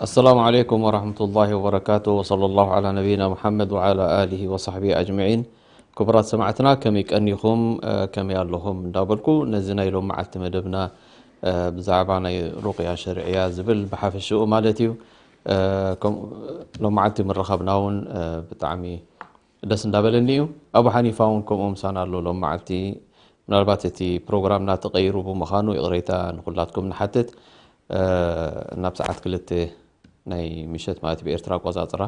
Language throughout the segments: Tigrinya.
ኣሰላሙ ዓለይኩም ወራህመቱላሂ ወበረካቱ። ወሰለላሁ ዓላ ነቢይና ሙሓመድ ወዓላ ኣሊሂ ወሳሕቢሂ ኣጅመዒን። ክቡራት ሰማዕትና፣ ከመይ ቀኒኹም፣ እ፣ ከመይ ኣለኹም እንዳበልኩ፣ ነዚ ናይ ሎም መዓልቲ መደብና፣ እ፣ ብዛዕባ ናይ ሩቕያ ሸርዕያ ዝብል ብሓፈሽኡ ማለት እዩ። እ፣ ከምኡ ሎም መዓልቲ ምርኻብና እውን፣ እ፣ ብጣዕሚ ደስ እንዳበለኒ እዩ። ኣቡ ሓኒፋ እውን ከምኡ ምሳና ኣሎ ሎም መዓልቲ። ምናልባት እቲ ፕሮግራምና ተቐይሩ ብምዃኑ ይቕሬታ ንኹላትኩም ንሓትት። እ፣ ናብ ሰዓት ክልተ ናይ ምሸት ማለት ብኤርትራ ኣቆጻጽራ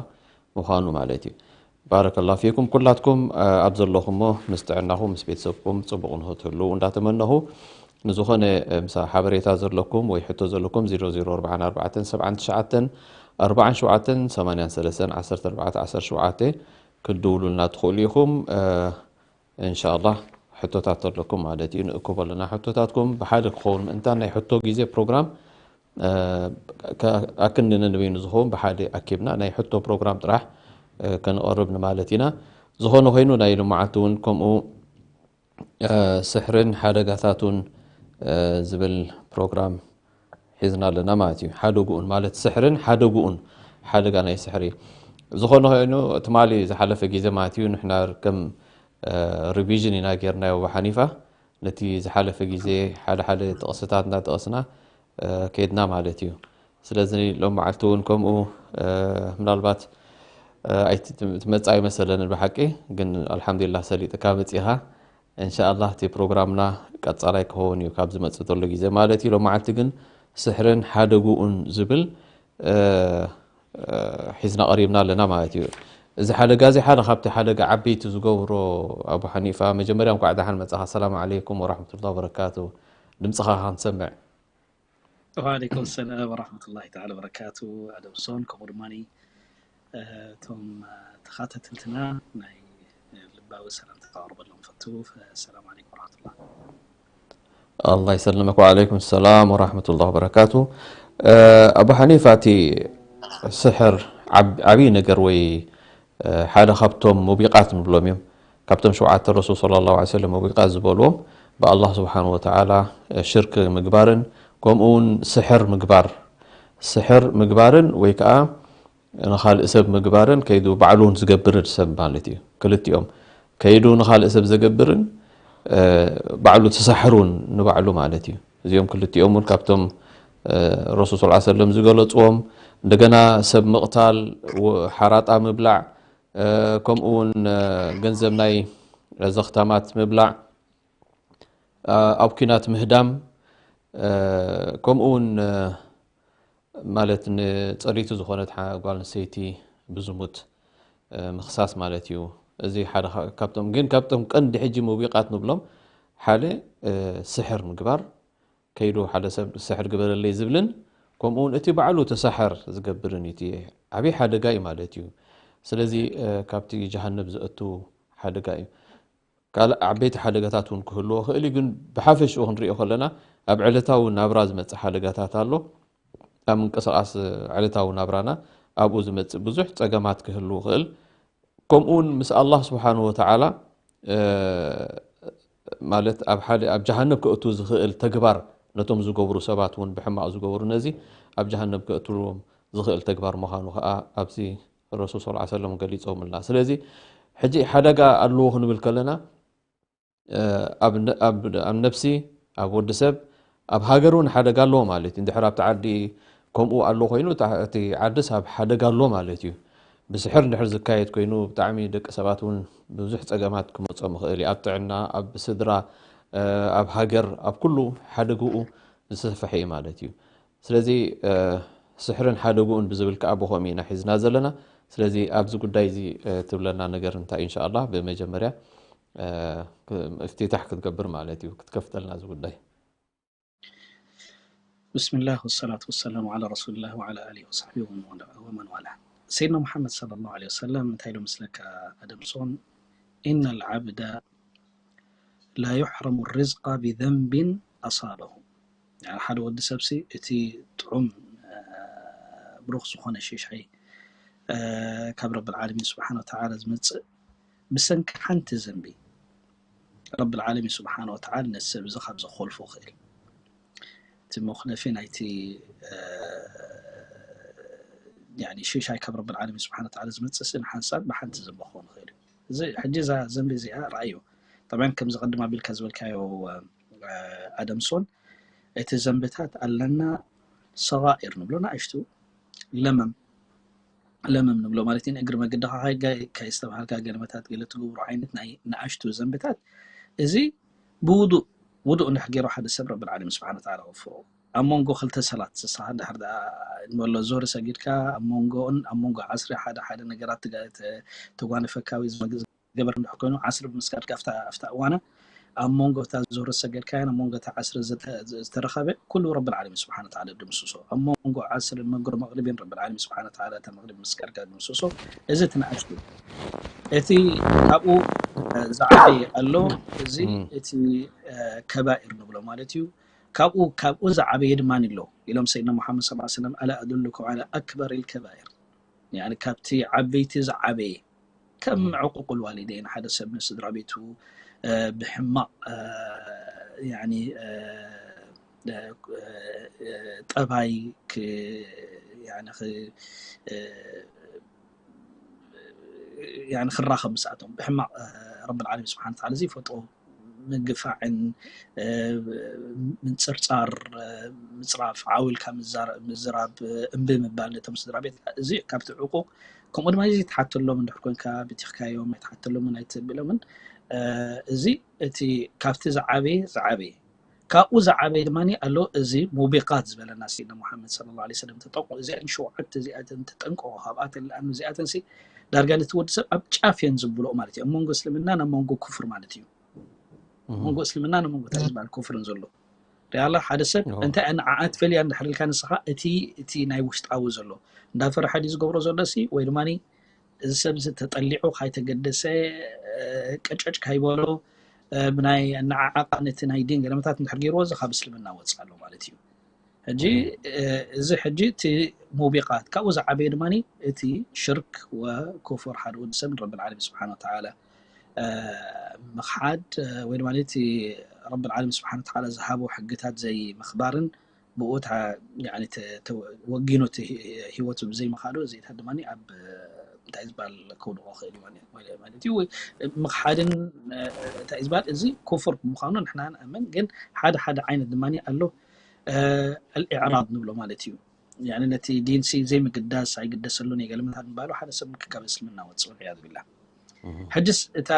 ምዃኑ ማለት እዩ። ባረከላሁ ፊኩም ኩላትኩም፣ እ፣ ኣብ ዘለኹሞ ምስ ጥዕናኹም ምስ ቤተሰብኩም ጽቡቕ ንኽትህልዉ እንዳተመነኹ፣ ንዝኾነ፣ እ፣ ምሳ ሓበሬታ ዘለኩም ወይ ሕቶ ዘለኩም ዜሮ ዜሮ ኣርባዓን ኣርባዕተን ሰብዓን ትሽዓተን ኣርባዓን ሸውዓተን ሰማንያን ሰለስተን ዓሰርተ ኣርባዕተ ዓሰርተ ሸውዓተ ክትድውሉልና ትኽእሉ ኢኹም። እ፣ እንሻላህ ሕቶታት ኣለኩም ማለት እዩ፣ ንእክቦ ኣለና ሕቶታትኩም። ብሓደ ክኸውን ምእንታን ናይ ሕቶ ግዜ ፕሮግራም፣ እ፣ ከ-፣ ኣክንዲ ነንበይኑ ዝኸውን ብሓደ ኣኪብና ናይ ሕቶ ፕሮግራም ጥራሕ፣ እ፣ ከነቕርብ ንማለት ኢና። ዝኾነ ኮይኑ ናይ ልምዓት እውን ከምኡ፣ እ፣ ስሕርን ሓደጋታቱን፣ እ፣ ዝብል ፕሮግራም ሒዝና ኣለና ማለት እዩ። ሓደግኡን ማለት ስሕርን ሓደግኡን፣ ሓደጋ ናይ ስሕሪ ዝኾነ ኮይኑ ትማሊ ዝሓለፈ ግዜ ማለት እዩ ንሕና ከም፣ እ፣ ሪቪዥን ኢና ጌርናዮ ብሓኒፋ። ነቲ ዝሓለፈ ግዜ ሓደ ሓደ ጥቕስታት እናጠቐስና፣ እ፣ ከይድና ማለት እዩ። ስለዚ ሎም መዓልቲ እውን ከምኡ፣ እ፣ ምናልባት፣ እ፣ ኣይት-፣ ትመጽእ ኣይመሰለንን ብሓቂ፣ ግን ኣልሓምዱሊላህ ሰሊጥካ መጺኻ። እንሻኣላህ እቲ ፕሮግራምና ቀጻላይ ክኸውን እዩ ካብ ዝመጽእ ዘሎ ግዜ ማለት እዩ። ሎም መዓልቲ ግን ስሕርን ሓደግኡን ዝብል፣ እ፣ እ፣ ሒዝና ቀሪብና ኣለና ማለት እዩ። እዚ ሓደጋ እዚ ሓደ ካብቲ ሓደጋ ዓበይቲ ዝገብሮ ኣቡ ሓኒፋ፣ መጀመርያ እንኳዕ ደሓን መጻኻ። ሰላም ዓለይኩም ወራህመቱላሂ ወበረካቱ። ድምጽኻ ክንሰምዕ። ወዓለይኩም ሰላም ወራህመቱላሂ ተዓላ ወበረካቱ። ኣደምሶን ከምኡ ድማ፣ እ፣ እቶም፣ እ፣ ተኻታተልትና ናይ ልባዊ ሰላምታ ከቕርበሎም ፈቱ። ሰላም ዓለይኩም ወራህመቱላህ። ኣላህ ይሰልመክ። ወዓለይኩም ሰላም ወራህመቱላሂ ወበረካቱ። እ፣ ኣቡ ሓኒፋ፣ እቲ ስሕር ዓብ-፣ ዓብዪ ነገር ወይ፣ እ፣ ሓደ ካብቶም ሙቢቃት ንብሎም እዮም። ካብቶም ሸውዓተ ረሱል ሰለላሁ ዐለይሂ ወሰለም ሙቢቃት ዝበልዎም ብኣላህ ስብሓን ወተዓላ፣ እ፣ ሽርክ ምግባርን ከምኡ እውን ስሕር ምግባር፣ ስሕር ምግባርን ወይ ከዓ ንኻልእ ሰብ ምግባርን ከይዱ ባዕሉ እውን ዝገብርን ሰብ ማለት እዩ። ክልቲኦም ከይዱ ንኻልእ ሰብ ዘገብርን፣ እ፣ ባዕሉ ተሳሕሩን ንባዕሉ ማለት እዩ። እዚኦም ክልቲኦም እውን ካብቶም፣ እ፣ ረሱል ሰለላሁ ዐለይሂ ወሰለም ዝገለጽዎም፣ እንደገና ሰብ ምቕታል፣ ወ-፣ ሓራጣ ምብላዕ፣ እ፣ ከምኡ እውን፣ እ፣ ገንዘብ ናይ ዘኽታማት ምብላዕ፣ እ፣ ኣብ ኲናት ምህዳም፣ እ፣ ከምኡ እውን፣ እ፣ ማለት ንጸሪቱ ዝኾነት ሓ-፣ ጓል ኣንስተይቲ ብዝሙት፣ እ፣ ምኽሳስ ማለት እዩ። እዚ ሓደ ካ-፣ ካብቶም፣ ግን ካብቶም ቀንዲ ሕጂ ሙቢቃት ንብሎም ሓደ፣ እ፣ ስሕር ምግባር፣ ከይዱ ሓደ ሰብ ስሕር ግበረለይ ዝብልን ከምኡ እውን እቲ ባዕሉ ተሳሕር ዝገብርን እዩ። እቲ ዓብዪ ሓደጋ እዩ ማለት እዩ። ስለዚ፣ እ፣ ካብቲ ጀሃነብ ዘእቱ ሓደጋ እዩ። ካልእ ዓበይቲ ሓደጋታት እውን ክህልዎ ይኽእል እዩ፣ ግን ብሓፈሽኡ ክንሪኦ ከለና ኣብ ዕለታዊ ናብራ ዝመጽእ ሓደጋታት ኣሎ። ኣብ ምንቅስቓስ ዕለታዊ ናብራና ኣብኡ ዝመጽእ ብዙሕ ጸገማት ክህሉ ይኽእል። ከምኡ እውን ምስ ኣላህ ስብሓን ወተዓላ፣ እ፣ ማለት ኣብ ሓደ ኣብ ጀሃነብ ከእቱ ዝኽእል ተግባር ነቶም ዝገብሩ ሰባት እውን ብሕማቕ ዝገብሩ ነዚ ኣብ ጀሃነብ ከእትዎም ዝኽእል ተግባር ምዃኑ ከዓ ኣብዚ ረሱል ሰለላሁ ዐለይሂ ወሰለም ገሊጾምልና። ስለዚ ሕጂ ሓደጋ ኣለዎ ክንብል ከለና፣ እ፣ ኣብ ነ-፣ ኣብ፣ ኣብ ነብሲ፣ ኣብ ወዲ ሰብ፣ ኣብ ሃገር እውን ሓደጋ ኣለዎ ማለት እዩ። እንድሕር ኣብቲ ዓዲ ከምኡ ኣሎ ኮይኑ፣ እታ፣ እቲ ዓድስ ኣብ ሓደጋ ኣሎ ማለት እዩ። ብስሕር እንድሕር ዝካየድ ኮይኑ፣ ብጣዕሚ ደቂ ሰባት እውን ብዙሕ ጸገማት ክመጾም ይኽእል እዩ። ኣብ ጥዕና፣ ኣብ ስድራ፣ እ፣ ኣብ ሃገር፣ ኣብ ኩሉ ሓደግኡ ዝሰፍሐ እዩ ማለት እዩ። ስለዚ፣ እ፣ ስሕርን ሓደግኡን ብዝብል ከኣ ብኸምኡ ኢና ሒዝና ዘለና። ስለዚ ኣብዚ ጉዳይ እዚ፣ እ፣ ትብለና ነገር እንታይ እዩ? ኢንሻኣላህ ብመጀመርያ፣ እ፣ ክ-፣ እፍቲታሕ ክትገብር ማለት እዩ፣ ክትከፍተልና እዚ ጉዳይ። ብስምላህ ወሰላቱ ወሰላሙ ዓላ ረሱልላህ ወዓላ ኣሊሂ ወሰሕቢሂ ወመን ዋላ፣ ወመን ዋላ። ሰይድና ሙሓመድ ሰለላሁ ዐለይሂ ወሰለም እንታይ ኢሉ መስለካ ኣደምሶን? ኢነል ዓብደ ላ ዩሕረሙ ሪዝቃ ቢዘንቢን ኣሳበሁ። ያኒ ሓደ ወዲ ሰብሲ እቲ ጥዑም፣ እ፣ ብሩኽ ዝኾነ ሽሻይ፣ እ፣ ካብ ረብል ዓለሚን ስብሓነ ወተዓላ ዝመጽእ ብሰንኪ ሓንቲ ዘንቢ ረብል ዓለሚን ስብሓነ ወተዓላ ነቲ ሰብ እዚ ካብ ዘኾልፎ ይኽእል። እቲ መኹለፊ ናይቲ፣ እ፣ ሽሻይ ካብ ረብል ዓለሚን ስብሓን ተዓላ ዝመፅእ ስእን ሓንሳብ ብሓንቲ ዘንቢ ክኸውን ይኽእል እዩ። እዚ ሕጂ እዛ ዘንቢ እዚኣ ረኣዮ። ጠብዓን ከምዚ ቅድም ኣቢልካ ዝበልካዮ ኣደምሶን፣ እቲ ዘንብታት ኣለና ሰጋኢር ንብሎ ንኣሽቱ ለመም ለመም ንብሎ ማለት እዩ። እግሪ መገዲ ከይስተብሃልካ ገለመታት ገለ ትገብሮ ዓይነት ናይ ንኣሽቱ ዘንብታት፣ እዚ ብውዱእ ውዱእ እንድሕር ገይሩ ሓደ ሰብ ረብል ዓለሚን ስብሓን ተዓላ ኣወፍሮ ኣብ መንጎ ክልተ ሰላት ስሳ ድሕር ንበሎ ዞር ሰጊድካ ኣብ መንጎን ኣብ መንጎ ዓስሪ ሓደ ሓደ ነገራት ተጓነፈካ ወይ ዝገበር እንድሕር ኮይኑ ዓስሪ ብምስጋድካ ኣብታ እዋና ኣብ መንጎ እታ ዞር ሰገድካያን ኣብ መንጎ እታ ዓስሪ ዝተረኸበ ኩሉ ረብል ዓለሚን ስብሓን ተዓላ ድምስሶ። ኣብ መንጎ ዓስርን መንጎ መቕሪብን ረብል ዓለሚን ስብሓን ተዓላ እታ መቕሪብ ምስጋድካ ድምስሶ። እዚ እቲ ንኣሽቱ እቲ ካብኡ ዝዓበየ ኣሎ። እዚ እቲ ከባኢር ንብሎ ማለት እዩ። ካብኡ ካብኡ ዝዓበየ ድማ ኣሎ ኢሎም ሰይድና ሙሓመድ ሰለላሁ ዐለይሂ ወሰለም፣ ኣላ ኣዱልኩም ዐላ ኣክበሪል ከባኢር፣ ያኒ ካብቲ ዓበይቲ ዝዓበየ ከም ዕቁቁል ዋሊደይን፣ ሓደ ሰብ ንስድራ ቤቱ ብሕማቕ ጠባይ ክራኸብ ምስኣቶም ብሕማቕ ረብል ዓለሚን ስብሓን ተዓላ ዘይፈጦ ምግፋዕን ምንፅርፃር፣ ምፅራፍ፣ ዓው ኢልካ ምዝራብ፣ እምቢ ምባል ነቶም ስድራ ቤት፣ እዚ ካብቲ ዕቁቕ። ከምኡ ድማ ዘይትሓተሎም እንድሕር ኮንካ ብቲኽካዮም ኣይትሓተሎምን ኣይትብሎምን። እዚ እቲ ካብቲ ዝዓበየ ዝዓበየ ካብኡ ዝዓበየ ድማ ኣሎ። እዚ ሙቢቃት ዝበለና ሲድና ሙሓመድ ሰለላሁ ዐለይሂ ወሰለም ተጠንቆ እዚኣን ሸውዓተ እዚኣተን ተጠንቀቆ ካብኣተን ለኣኑ እዚኣተን ሲ ዳርጋ ነቲ ወዲ ሰብ ኣብ ጫፍ እየን ዝብልኦ ማለት እዩ። ኣብ መንጎ እስልምናን ኣብ መንጎ ኩፍር ማለት እዩ። ኣብ መንጎ እስልምናን ኣብ መንጎ እንታይ ዝበሃል ኩፍርን ዘሎ ሪኣላ ሓደ ሰብ እንታይ ንዓኣ ትፈልያ እንድሕር ኢልካ ንስኻ እቲ እቲ ናይ ውሽጣዊ ዘሎ እንዳፈረሐ ድዩ ዝገብሮ ዘሎ ሲ ወይ ድማ እዚ ሰብ እዚ ተጠሊዑ ካይተገደሰ ቀጨጭ ካይበሎ ብናይ ኣነዓዓቃ ነቲ ናይ ዲን ገለመታት እንድሕር ገይርዎ እዚ ካብ እስልምና ወፅእ ኣሎ ማለት እዩ። ሕጂ እዚ ሕጂ እቲ ሙቢቃት ካብኡ ዝዓበየ ድማ እቲ ሽርክ ወኩፍር ሓደ ወዲ ሰብ ንረብል ዓለሚን ስብሓን ወተዓላ ምኽሓድ ወይ ድማ እቲ ረብል ዓለሚን ስብሓን ወተዓላ ዝሃቦ ሕግታት ዘይምኽባርን ብኡ ወጊኑ እቲ ህይወቱ ብዘይምኻዱ እዚታት ድማ ኣብ እንታይ ዝበሃል ከውድቆ ክእል እዩ ማለት እዩ። ምኽሓድን እንታይ ዝበሃል እዚ ኩፍር ብምዃኑ ንሕና ንኣምን፣ ግን ሓደ ሓደ ዓይነት ድማ ኣሎ ኣልኢዕራድ ንብሎ ማለት እዩ። ነቲ ዲንሲ ዘይምግዳስ ኣይግደሰሉን እየ ገለመታት ምባሉ ሓደ ሰብ ካብ እስልምና ወፅእ ወልዕያዝ ቢላ። ሕጅስ እታ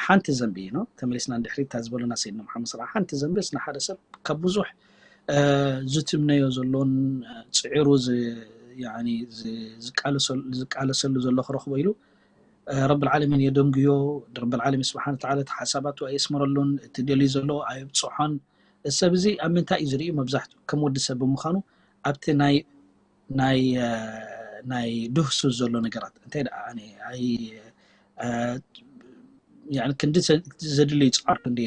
ሓንቲ ዘንቢ ነው ተመሊስና እንድሕሪ እታ ዝበሉና ሰይድና ሙሓመድ ስላ ሓንቲ ዘንቢ ንሓደ ሰብ ካብ ብዙሕ ዝትምነዮ ዘሎን ፅዒሩ ዝቃለሰሉ ዘሎ ክረኽቦ ኢሉ ረብል ዓለሚን የደንጉዮ። ረብል ዓለሚን ስብሓን ተዓላ እቲ ሓሳባቱ ኣየስመረሉን፣ እቲ ደልዩ ዘሎ ኣየብፅሖን። ሰብ እዚ ኣብ ምንታይ እዩ ዝርእዩ? መብዛሕትኡ ከም ወዲ ሰብ ብምዃኑ ኣብቲ ናይ ናይ ናይ ድህሱ ዘሎ ነገራት እንታይ ደኣ ኣነ ኣይ ክንዲ ዘድልዩ ይፅዓርኩ እንዲ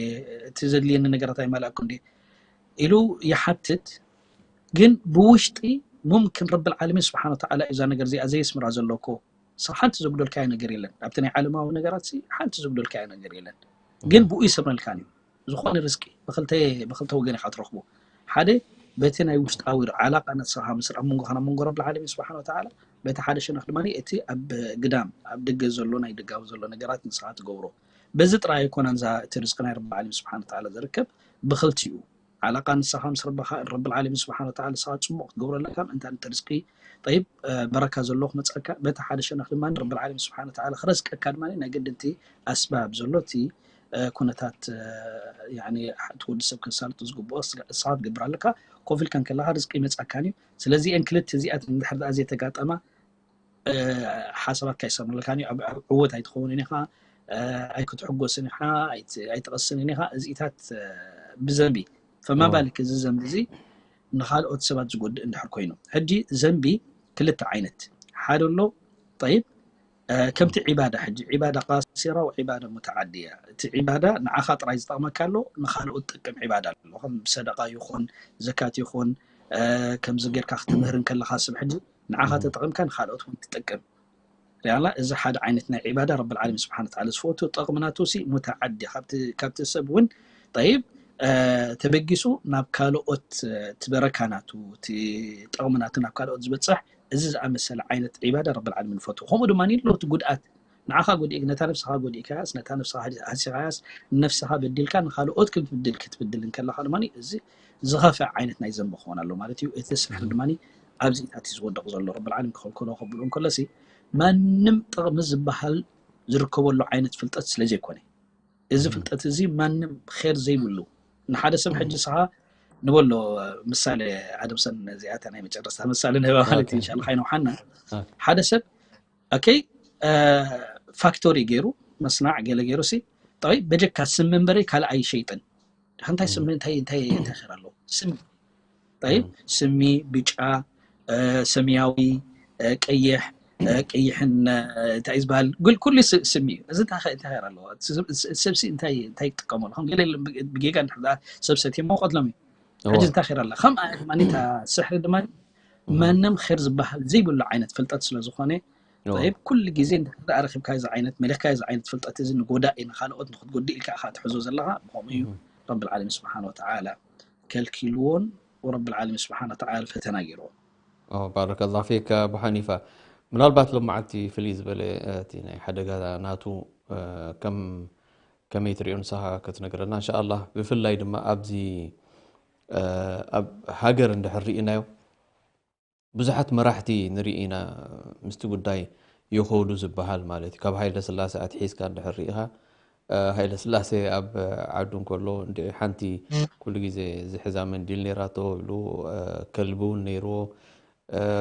እቲ ዘድልየኒ ነገራት ኣይመላእኩ እንዲ ኢሉ ይሓትት። ግን ብውሽጢ ሙምክን ረብል ዓለሚን ስብሓን ወተዓላ እዛ ነገር እዚኣ ዘየስምራ ዘሎ እኮ ሓንቲ ዘጉደልካዮ ነገር የለን። ኣብቲ ናይ ዓለማዊ ነገራት ሓንቲ ዘጉደልካዮ ነገር የለን። ግን ብኡ ይሰምረልካን እዩ። ዝኾነ ርዝቂ ብክልተ ብክልተ ወገን ኢኻ ትረኽቦ። ሓደ በቲ ናይ ውሽጣዊ ዓላቃ ነስኻ ምስ ኣብ መንጎኻ ኣብ መንጎ ረብል ዓለሚን ስብሓን ወተዓላ፣ በቲ ሓደ ሸነኽ ድማ እቲ ኣብ ግዳም ኣብ ደገ ዘሎ ናይ ደጋዊ ዘሎ ነገራት ንስኻ ትገብሮ። በዚ ጥራይ ኣይኮነን እዛ እቲ ርዝቂ ናይ ረብል ዓለሚን ስብሓን ወተዓላ ዝርከብ ብክልቲኡ ዓላቃ ንስኻ ምስ ረበኻ ረብል ዓለሚን ስብሓን ወተዓላ ንስኻ ፅቡቅ ክትገብሮ ኣለካ። ምእንታን እቲ ርዝቂ ጠይብ በረካ ዘለዎ ክመፀካ በቲ ሓደ ሸነኽ ድማ ረብል ዓለሚን ስብሓን ወተዓላ ክረዝቀካ ድማ ናይ ግድንቲ ኣስባብ ዘሎ እቲ ኩነታት እቲ ወዲ ሰብ ከሳልጡ ዝግብኦ ንስኻ ትገብር ኣለካ። ኮፍ ኢልካ እንከለካ ርዝቂ ይመፃካን እዩ። ስለዚ እን ክልተ እዚኣት እንድሕር ደኣ ዘይተጋጠማ ሓሳባትካ ይሰምረልካን እዩ። ዕወት ኣይትኸውንን ኢኻ፣ ኣይክትሕጎስን ኢኻ፣ ኣይትቐስንን ኢኻ። እዚኢታት ብዘንቢ ፈማ ባልክ እዚ ዘንቢ እዚ ንኻልኦት ሰባት ዝጎድእ እንድሕር ኮይኑ። ሕጂ ዘንቢ ክልተ ዓይነት ሓደ ኣሎ። ጠይብ ከምቲ ዒባዳ ሕጂ ዒባዳ ቃሲራ ወዒባዳ ሙተዓድያ። እቲ ዒባዳ ንዓኻ ጥራይ ዝጠቕመካ ኣሎ፣ ንኻልኦት ዝጠቅም ዒባዳ ኣሎ። ከም ሰደቃ ይኹን ዘካት ይኹን ከምዚ ጌርካ ክትምህር እንከለኻ ሰብ ሕጂ ንዓኻ ተጠቕምካ ንኻልኦት እውን ትጠቅም። ሪኣላ እዚ ሓደ ዓይነት ናይ ዒባዳ ረብል ዓለሚን ስብሓን ወተዓላ ዝፈቱ ጠቕሚ ናቱ ሲ ሙተዓዲ ካብቲ ሰብ እውን ጠይብ ተበጊሱ ናብ ካልኦት፣ እቲ በረካ ናቱ፣ እቲ ጠቕሚ ናቱ ናብ ካልኦት ዝበፅሕ፣ እዚ ዝኣመሰለ ዓይነት ዒባዳ ረብል ዓለሚን ይፈትዎ። ከምኡ ድማ ኣሎ እቲ ጉድኣት፣ ንዓኻ ጎዲእክ፣ ነታ ነፍስኻ ጎዲእካያስ፣ ነታ ነፍስኻ ሃሲኻያስ፣ ንነፍስኻ በዲልካ ንኻልኦት ክትብድል ክትብድል እንከለኻ ድማ እዚ ዝኸፍእ ዓይነት ናይ ዘንቢ ክኾን ኣሎ ማለት እዩ። እቲ ስሕር ድማ ኣብዚ ኢታት እዩ ዝወደቕ ዘሎ። ረብል ዓለሚን ክኸልከሎ ከብሎ እንከሎሲ ማንም ጥቕሚ ዝበሃል ዝርከበሉ ዓይነት ፍልጠት ስለ ዘይኮነ፣ እዚ ፍልጠት እዚ ማንም ኼር ዘይብሉ ንሓደ ሰብ ሕጂ ስኻ ንበሎ ምሳሌ ኣደምሰን እዚኣታ ናይ መጨረስታ ምሳሌ ንህባ ማለት እዩ። ኢንሻላ ካይነውሓና ሓደ ሰብ ኦኬ ፋክቶሪ ገይሩ መስናዕ ገለ ገይሩ ሲ ጠይ በጀካ ስሚ እምበረይ ካልእ ኣይሸይጥን። እንታይ ስሚ እንታይ እንታይ እንታይ ኸር ኣለዎ ስሚ ጠይ ስሚ ብጫ ሰማያዊ ቀይሕ ቀይሕን እንታይ ዝበሃል ጉል ኩሉ ስሚ እዩ። እዚ እንታይ እንታይ ኸር ኣለዎ ሰብሲ እንታይ እንታይ ይጥቀመሉ ከም ገለ ብጌጋ እንድሕር ሰብሰት እሞ ቀትሎም እዩ። ሕጂ እንታይ ኸር ኣላ ከም ኣያ ድማ ስሕሪ ድማ ማንም ር ዝበሃል ዘይብሉ ዓይነት ፍልጠት ስለ ዝኾነ ይብ ኩሉ ግዜ እንድሕር ኣረኪብካ እዚ ዓይነት መለካ እዚ ዓይነት ፍልጠት እዚ ንጎዳእ እዩ ንካልኦት ንክትጎድእ ኢልካ ኢኻ ትሕዞ ዘለኻ። ብኸምኡ እዩ ረብል ዓለሚን ስብሓን ወተዓላ ከልኪልዎን ወረብል ዓለሚን ስብሓን ወተዓላ ፈተና ገይርዎ። ባረከላ ፊክ ኣቡ ሓኒፋ። ምናልባት ሎም መዓልቲ ፍልይ ዝበለ እቲ ናይ ሓደጋ ናቱ ከም ከመይ ትሪኦ ንስኻ ክትነግረና እንሻኣላ። ብፍላይ ድማ ኣብዚ ኣብ ሃገር እንድሕር ርኢናዮ ብዙሓት መራሕቲ ንርኢ ኢና ምስቲ ጉዳይ ይኸዱ ዝበሃል ማለት እዩ። ካብ ሃይለ ስላሴ ኣትሒዝካ እንድሕር ርኢኻ ሃይለ ስላሴ ኣብ ዓዱ እንከሎ እንዲ ሓንቲ ኩሉ ግዜ ዝሕዛ መንዲል ነይራቶ ኢሉ ከልቢ እውን ነይርዎ።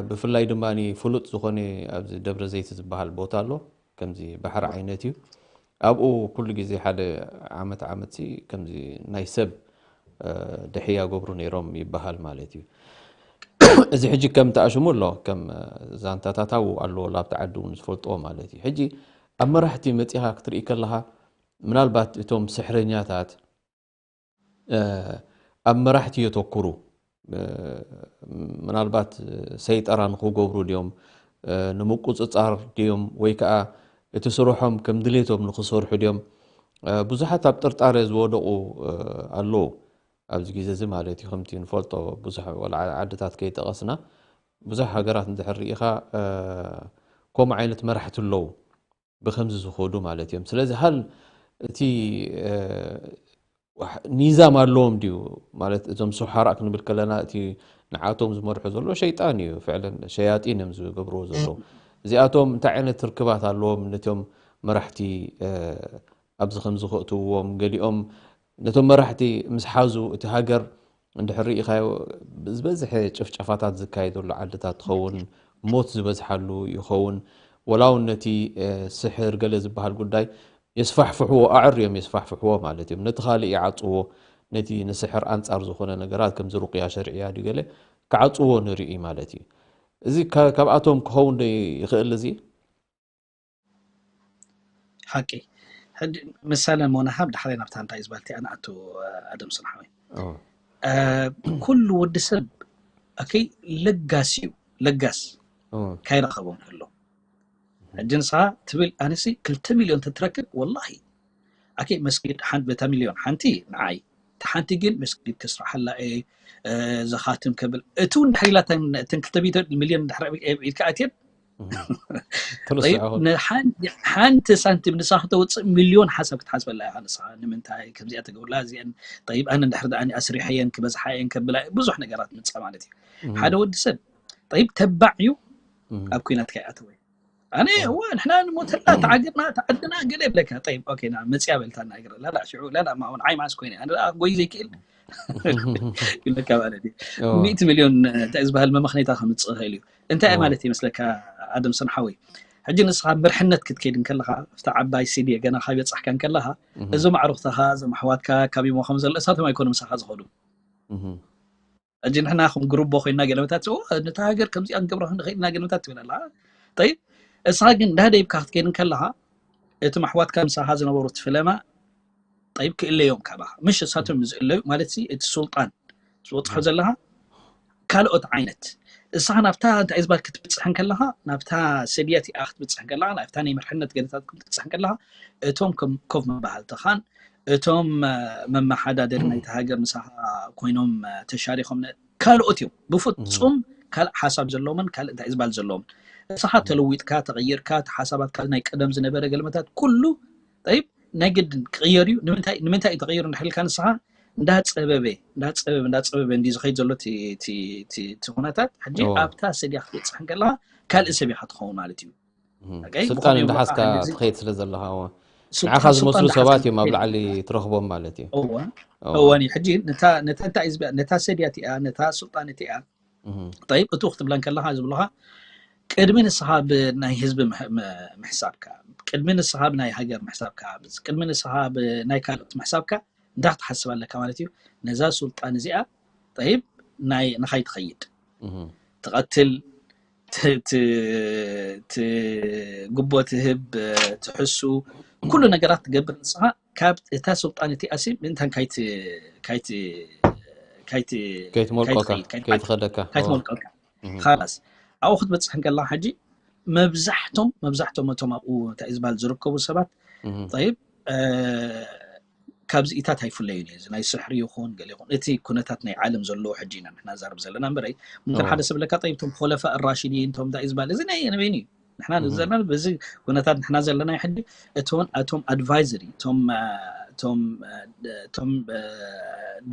ብፍላይ ድማ ፍሉጥ ዝኾነ ኣብዚ ደብረ ዘይት ዝበሃል ቦታ ኣሎ ከምዚ ባሕሪ ዓይነት እዩ። ኣብኡ ኩሉ ግዜ ሓደ ዓመት ዓመት ሲ ከምዚ ናይ ሰብ ደሕያ ገብሩ ነይሮም ይበሃል ማለት እዩ። እዚ ሕጂ ከም ተኣሽሙ ኣሎ ከም ዛንታታት ኣብኡ ኣለዎ ላብቲ ዓዲ እውን ዝፈልጥዎ ማለት እዩ። ሕጂ ኣብ መራሕቲ መፂኻ ክትርኢ ከለኻ ምናልባት እቶም ስሕረኛታት ኣብ መራሕቲ የተኩሩ ምናልባት ሰይጠራ ንክገብሩ ድዮም ንምቁፅፃር ድዮም ወይ ከዓ እቲ ስርሖም ከም ድሌቶም ንክሰርሑ ድዮም ብዙሓት ኣብ ጥርጣረ ዝወደቑ ኣለዉ። ኣብዚ ግዜ እዚ ማለት እዩ ከምቲ ንፈልጦ ብዙሕ ዓድታት ከይጠቐስና ብዙሕ ሃገራት እንድሕር ርኢኻ ከምኡ ዓይነት መራሕቲ ኣለዉ ብከምዚ ዝኸዱ ማለት እዮም። ስለዚ ሃል እቲ ኒዛም ኣለዎም ድዩ ማለት እዞም ሱሓራእ ክንብል ከለና እቲ ንዓቶም ዝመርሑ ዘሎ ሸይጣን እዩ ፍዕለን ሸያጢን እዮም ዝገብርዎ ዘለዉ። እዚኣቶም እንታይ ዓይነት ርክባት ኣለዎም ነቶም መራሕቲ ኣብዚ ከም ዝኸእትዎም ገሊኦም ነቶም መራሕቲ ምስ ሓዙ እቲ ሃገር እንድሕር ርኢኻዮ ዝበዝሐ ጭፍጨፋታት ዝካየደሉ ዓድታት ትኸውን ሞት ዝበዝሓሉ ይኸውን። ወላ እውን ነቲ ስሕር ገለ ዝበሃል ጉዳይ የስፋሕፍሕዎ ኣዕር እዮም የስፋሕፍሕዎ ማለት እዮም። ነቲ ካልእ ይዓፅዎ ነቲ ንስሕር ኣንፃር ዝኾነ ነገራት ከምዚ ሩቅያ ሸርዕያ ድዩ ገለ ክዓፅዎ ንርኢ ማለት እዩ። እዚ ካብኣቶም ክኸውን ዶ ይኽእል እዚ? ሓቂ ሕጂ ምሳሌ ሞ ንሃብ ዳሕራይ ናብታ እንታይ ዝበልቲ ኣንኣቱ ኣደም ስንሓዊ ኩሉ ወዲ ሰብ ኣከይ ለጋስ እዩ ለጋስ ካይረኸቦም ከሎ ሕጂ ንስኻ ትብል ኣነሲ ክልተ ሚልዮን ተትረክብ ወላሂ ኣከይ መስጊድ ሓንቲ በታ ሚልዮን ሓንቲ ንዓይ እታ ሓንቲ ግን መስጊድ ክስርሓላ እየ ዘኻትም ከብል እቲ እውን ድሕር ኢላ እተን ክልተ ሚልዮን ድሕር ኢልካ ኣትየን ሓንቲ ሳንቲም ንሳ ክተውፅእ ሚልዮን ሓሳብ ክትሓስበላ ኢኻ ንስኻ ንምንታይ ከምዚኣ ተገብርላ እዚአን ጠይብ ኣነ እንድሕር ደኣ ኣስሪሐየን ክበዝሓየን ከብላ ብዙሕ ነገራት ምፃ ማለት እዩ ሓደ ወዲ ሰብ ጠይብ ተባዕ እዩ ኣብ ኩናት ከይኣተወ ኣነ እወ ንሕና ንሞተላ ተዓግብና ተዓድና ገለ ይብለካ ጠይብ ኦኬ ና መፅያ በልታ ናገር ላላ ሽዑ ላላ ማውን ዓይ ማስ ኮይነ ኣነ ደኣ ጎይ ዘይክእል ይብለካ ማለት እዩ ሚእቲ ሚልዮን እንታይ ዝበሃል መመኽነይታ ከምፅእ ይኽእል እዩ እንታይ ማለት ይመስለካ ኣደም ሰንሓወይ ሕጂ ንስኻ መርሕነት ክትከይድ እንከለኻ ኣብታ ዓባይ ሲድየ ገና ካብ የብፃሕካ እንከለኻ እዞም ኣዕሩኽትኻ እዞም ኣሕዋትካ ካብ ይሞ ከም ዘሎ እሳቶም ኣይኮኑ ምሳኻ ዝኸዱ ሕጂ ንሕና ከም ግሩቦ ኮይና ገለመታት ነታ ሃገር ከምዚኣ ንገብራ ንኽእል ኢና ገለመታት ትብል ኣላ ጠይብ እስኻ ግን እንዳደይብካ ክትከይድ እንከለኻ እቶም ኣሕዋትካ ምሳኻ ዝነበሩ ትፍለማ ጠይብ ክእለዮም ካባኻ ምሽ እሳቶም ዝእለዩ ማለት እቲ ሱልጣን ዝበፅሖ ዘለኻ ካልኦት ዓይነት እስኻ ናብታ እንታይ ዝባል ክትብፅሕ እንከለኻ ናብታ ሰድያት ኣ ክትብፅሕ እንከለኻ ናብታ ናይ መርሕነት ገለታት ክትብፅሕ እንከለኻ እቶም ከም ኮፍ መባሃልትኻን እቶም መመሓዳደሪ ናይቲ ሃገር ምሳኻ ኮይኖም ተሻሪኾም ካልኦት እዮም። ብፍፁም ካልእ ሓሳብ ዘለዎምን ካልእ እንታይ ዝበሃል ዘለዎም። ንስኻ ተለዊጥካ ተቐይርካ፣ እቲ ሓሳባት ካልእ ናይ ቀደም ዝነበረ ገልመታት ኩሉ ጠይብ ናይ ግድን ክቕየር እዩ። ንምንታይ እዩ ተቐይሩ እንድሕልካ ንስኻ እንዳፀበበ እንዳፀበበ እንዳፀበበ እንዲ ዝኸይድ ዘሎ እቲ ኩነታት ሕጂ ኣብታ ሰድያ ክትበፅሕ እንከለካ ካልእ ሰብ ኢኻ ትኸውን ማለት እዩ። ስልጣን እንዳሓዝካ ትኸይድ ስለ ዘለኻ ንዓኻ ዝመስሉ ሰባት እዮም ኣብ ላዕሊ ትረኽቦም ማለት እዩ። እወን እዩ። ሕጂ ነታ ሰድያ እቲኣ ነታ ስልጣን እቲኣ ጠይብ እቱ ክትብላ እንከለካ ዝብሉካ ቅድሚ ንስኻ ብናይ ህዝቢ ምሕሳብካ፣ ቅድሚ ንስኻ ብናይ ሃገር ምሕሳብካ፣ ቅድሚ ንስኻ ብናይ ካልኦት ምሕሳብካ እንታይ ክትሓስብ ኣለካ ማለት እዩ። ነዛ ስልጣን እዚኣ ጠይብ ናይ ንኻይ ትኸይድ ትቐትል፣ ጉቦ ትህብ፣ ትሕሱ፣ ኩሉ ነገራት ትገብር ንስኻ ካብ እታ ስልጣን እቲኣ ሲ ምእንታን ካይቲ ካይቲ ካይቲ ከይትመልቆካ ካይቲ- ከይትኸደካ ካይትመልቀልካ ካላስ ኣብኡ ክትበፅሕ እንከላ ሕጂ መብዛሕቶም መብዛሕቶም እቶም ኣብኡ እንታይ ዝበሃል ዝርከቡ ሰባት ጠይብ ካብዚኢታት ኣይፍለዩን እዩ። እዚ ናይ ስሕሪ ይኹን ገለ ይኹን እቲ ኩነታት ናይ ዓለም ዘለዎ ሕጂ ኢና ንሕና ዛርብ ዘለና እምበረይ ምምክን ሓደ ሰብ ለካ ጠይብ እቶም ኮለፋ ራሽዲን እቶም እንታይ ዝበሃል እዚ ናይ ነበይን እዩ። ንሕና ዘለና በዚ ኩነታት ንሕና ዘለና ሕጂ እቶም ኣቶም ኣድቫይዘሪ እቶም እቶም እቶም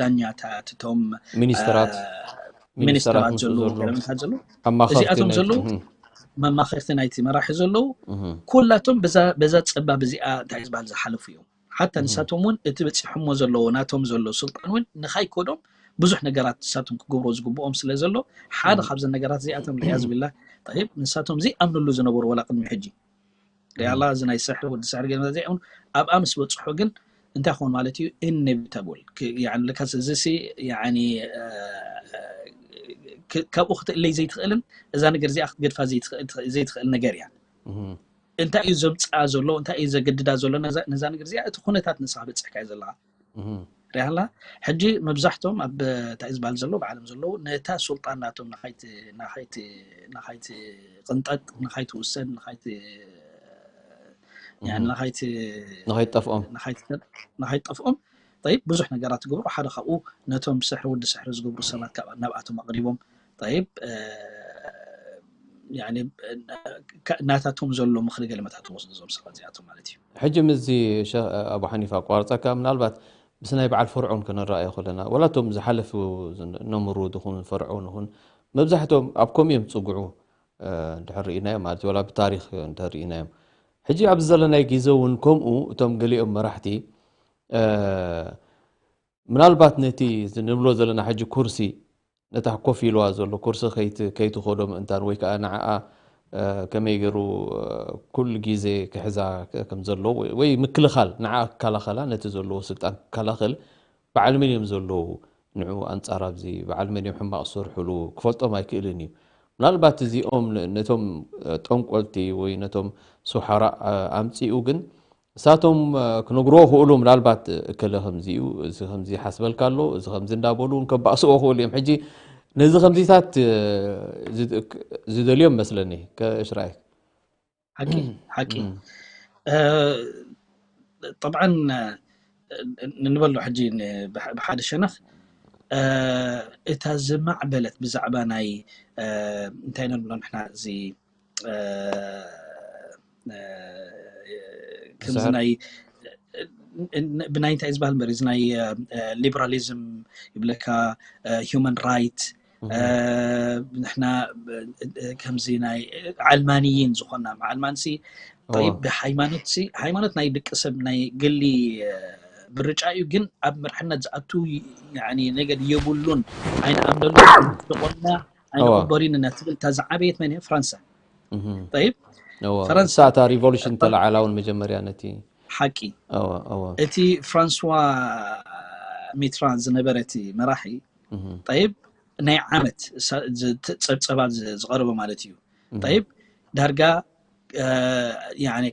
ዳኛታት እቶም ሚኒስተራት ሚኒስተራት ዘለዉ ገለመታት ዘለዉ ኣማኸርቲ እዚኣቶም ናይ- ዘለዉ እም፣ መማኸርቲ ናይቲ መራሒ ዘለዉ እም፣ ኩላቶም በዛ በዛ ፀባብ እዚኣ እንታይ ዝበሃል ዝሓለፉ እዮም። ሓታ ንሳቶም እውን እቲ በፂሖሞ ዘለዎ ናቶም ዘሎ ስልጣን እውን ንኻይኮዶም ብዙሕ ነገራት ንሳቶም ክገብሮ ዝግብኦም ስለ ዘሎ ሓደ ካብዘን ነገራት እዚኣቶም ሪያ ዝብላ ጠይብ ንሳቶም ዘይኣምንሉ ዝነበሩ ወላ ቅድሚ ሕጂ ሪኣላ እዚ ናይ ስሕሪ ወዲ ስሕሪ ገለ ዚኣ ኣብኣ ምስ በፅሑ ግን እንታይ ክኾን ማለት እዩ ኢኔቪታብል ለካስ እዚ ሲ ያኒ እ፣ ክ- ካብኡ ክትእለይ ዘይትኽእልን እዛ ነገር እዚኣ ክትገድፋ ዘይትኽእል ዘይትኽእል ነገር እያ። እም፣ እንታይ እዩ ዘምፅኣ ዘሎ እንታይ እዩ ዘገድዳ ዘሎ ነዛ ነዛ ነገር እዚኣ እቲ ኩነታት ንስኻ በፂሕካ እዩ ዘለካ እም፣ ሪኣላ። ሕጂ መብዛሕቶም ኣብ እንታይ ዝበሃል ዘሎ ብዓለም ዘለዉ ነታ ሱልጣን ናቶም ንኻይቲ ንኻይቲ ንኻይቲ ቅንጠጥ ንኻይቲ ውሰን ንኻይቲ ያኒ ንኻይቲ ንኸይትጠፍኦም ንኻይጠፍኦም ጠይብ ብዙሕ ነገራት ትገብሩ ሓደ ካብኡ ነቶም ስሕሪ ወዲ ስሕሪ ዝገብሩ ሰባት ካብ ናብኣቶም ኣቕሪቦም ጠይብ እ፣ ያኒ እ፣ ካ- ናታቶም ዘሎ ምኽሪ ገለ መታት ወስዱ እዞም ሰባት እዚኣቶም ማለት እዩ። ሕጂ ምስዚ ሸኽ ኣቡ ሓኒፋ ኣቋርፀካ ምናልባት ምስ ናይ በዓል ፈርዖን ክንረኣዮ ከለና ወላቶም ዝሓለፉ ነምሩድ ይኹን ፈርዖን ይኹን መብዛሕቶም ኣብ ከምኡ እዮም ዝፅግዑ እ፣ እንድሕር ርኢናዮም ማለት እዩ ወላ ብታሪክ እንድሕር ርኢናዮም ሕጂ ኣብዚ ዘለናይ ግዜ እውን ከምኡ እቶም ገሊኦም መራሕቲ እ፣ ምናልባት ነቲ እዚ ንብሎ ዘለና ሕጂ ኩርሲ ነታ ኮፍ ኢልዋ ዘሎ ኩርሲ ከይት- ከይትኸዶ ምእንታን ወይ ከዓ ንዓኣ እ፣ ከመይ ገይሩ እ፣ ኩሉ ግዜ ክሕዛ ከም ዘለዎ ወይ- ወይ ምክልኻል ንዓኣ ክከላኸላ ነቲ ዘለዎ ስልጣን ክከላኸል በዓል መን እዮም ዘለዉ ንዑ ኣንፃር ኣብዚ በዓል መን እዮም ሕማቕ ዝሰርሕሉ ክፈልጦም ኣይክእልን እዩ ምናልባት እዚኦም ን- ነቶም እ፣ ጠንቆልቲ ወይ ነቶም ሱሓራ እ፣ ኣምፂኡ ግን እሳቶም ክነግርዎ ክእሉ ምናልባት እከለ ከምዚ እዩ እዚ ከምዚ ሓስበልካ ኣሎ እዚ ከምዚ እንዳበሉ እውን ከባእስዎ ክእሉ እዮም ሕጂ ነዚ ከምዚታት ዝደልዮም መስለኒ ከሽራይ ሓቂ ሓቂ ጠብዓን ንበሎ ሕጂ ብሓደ ሸነኽ እታ ዝማዕበለት ብዛዕባ ናይ እንታይ ነብሎ ንሕና እዚ ከምዚ ናይ ብናይ እንታይ ዝበሃል እምበር እዚ ናይ ሊበራሊዝም ይብለካ ሂማን ራይት ንሕና ከምዚ ናይ ዓልማንይን ዝኾና ዓልማን ሲ ጠይብ ብሃይማኖት ሲ ሃይማኖት ናይ ደቂ ሰብ ናይ ግሊ ብርጫ እዩ ግን ኣብ መርሕነት ዝኣቱ ነገር የብሉን ኣይንኣምነሉ ዝኾና ኣይንቕበሉን ኢና ትብል እታ ዝዓበየት መን እያ ፍራንሳ ጠይብ ፈረንሳ እታ ሪቮሉሽን ተለዓላ እውን መጀመርያ ነቲ ሓቂ እቲ ፍራንስዋ ሚትራን ዝነበረ እቲ መራሒ ጠይብ ናይ ዓመት ፀብፀባ ዝቐረበ ማለት እዩ ጠይብ ዳርጋ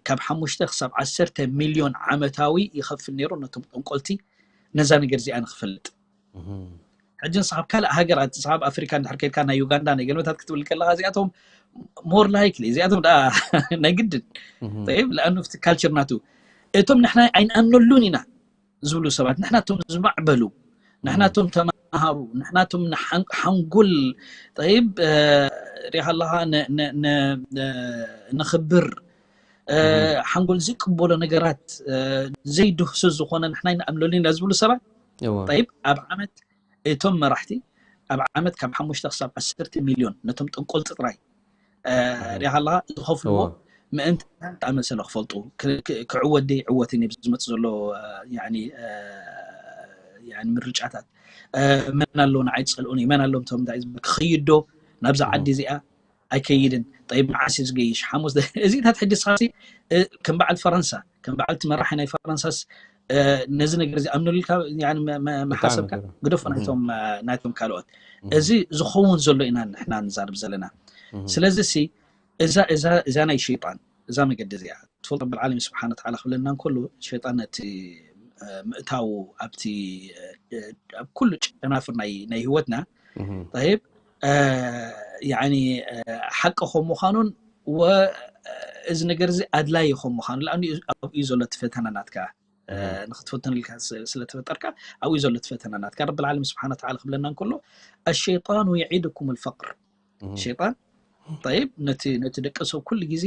ካብ ሓሙሽተ ክሳብ ዓሰርተ ሚልዮን ዓመታዊ ይኸፍል ነይሩ ነቶም ጠንቆልቲ ነዛ ነገር እዚኣ ንክፈልጥ ሕጂ ንስኻ ኣብ ካልእ ሃገራት ንስኻ ኣብ ኣፍሪካ እንድሕር ከድካ ናይ ዩጋንዳ ናይ ገለመታት ክትብል ከለካ እዚኣቶም more likely እዚኣቶም ደኣ ናይ ግድን ጠይብ ለኣኑ እቲ ካልቸር ናቱ እቶም ንሕና ኣይንኣምነሉን ኢና ዝብሉ ሰባት፣ ንሕናቶም ዝማዕበሉ፣ ንሕናቶም ተማሃሩ፣ ንሕናቶም ንሓን- ሓንጎል፣ ጠይብ፣ እ፣ ሪኢኻ ኣለኻ፣ ን- ን- ን- ን- ንኽብር፣ እ፣ ሓንጎል ዘይቅበሎ ነገራት፣ እ፣ ዘይድህሱ ዝኾነ ንሕና ይንኣምነሉ ኢና ዝብሉ ሰባት፣ እወ ጠይብ፣ ኣብ ዓመት እቶም መራሕቲ ኣብ ዓመት ካብ ሓሙሽተ ክሳብ ዓሰርተ ሚልዮን ነቶም ጠንቆልቲ ጥራይ፣ እ፣ ሪኢኻ ኣለኻ፣ ዝኸፍልዎ እወ ምእንቲ ዝኣመሰለ ክፈልጡ፣ ክ- ክ- ክዕወት ደይ ዕወትን እዩ ዝመጽእ ዘሎ፣ እ፣ ያኒ፣ እ፣ ያኒ ምርጫታት። እ፣ መን ኣሎ ንዓይ ዝጸልኡኒ፣ መን ኣሎ እቶም እንታይ ዝበል ክኸይድ ዶ ናብዛ ዓዲ እዚኣ ኣይከይድን፣ ጠይብ መዓስ እዩ ዝገይሽ፣ ሓሙስ ዶ-፣ እዚታት ሕጂ ስኻሲ፣ እ፣ ከም በዓል ፈረንሳ፣ ከም በዓል እቲ መራሒ ናይ ፈረንሳስ፣ እ፣ ነዚ ነገር እዚ ኣምነሉ ኢልካ፣ ያኒ መ- መ- ብጣዕሚ መሓሰብካ ገርም ግደፎ እህ ናይቶም፣ እ፣ ናይቶም ካልኦት። እህ እዚ ዝኸውን ዘሎ ኢና ንሕና ንዛረብ ዘለና። እህ ስለዚ ሲ እዛ እዛ እዛ ናይ ሸይጣን እዛ መገዲ እዚኣ ትፈልጦ፣ ረብል ዓለሚን ስብሓነ ወተዓላ ክብለና እንከሎ፣ ሸይጣን ነቲ፣ እ፣ ምእታው ኣብቲ፣ እ፣ ኣብ ኩሉ ጨናፍር ናይ ናይ ህይወትና፣ እህ ጠይብ፣ እ፣ ያኒ፣ እ፣ ሓቂ ከም ምዃኑን ወ እዚ ነገር እዚ ኣድላዪ ከም ምዃኑ፣ ለኣኑ ኣብኡ እዩ ዘሎ እቲ ፈተና ናትካ፣ እ፣ እህ ንክትፈተን ኢልካ ስ- ስለ ተፈጠርካ፣ ኣብኡ እዩ ዘሎ እቲ ፈተና ናትካ። ረብል ዓለሚን ስብሓነ ወተዓላ ክብለና እንከሎ፣ الشيطان يعدكم الفقر، እህ ሸይጣን፣ ጠይብ፣ ነቲ ነቲ ደቂ ሰብ ኩሉ ግዜ፣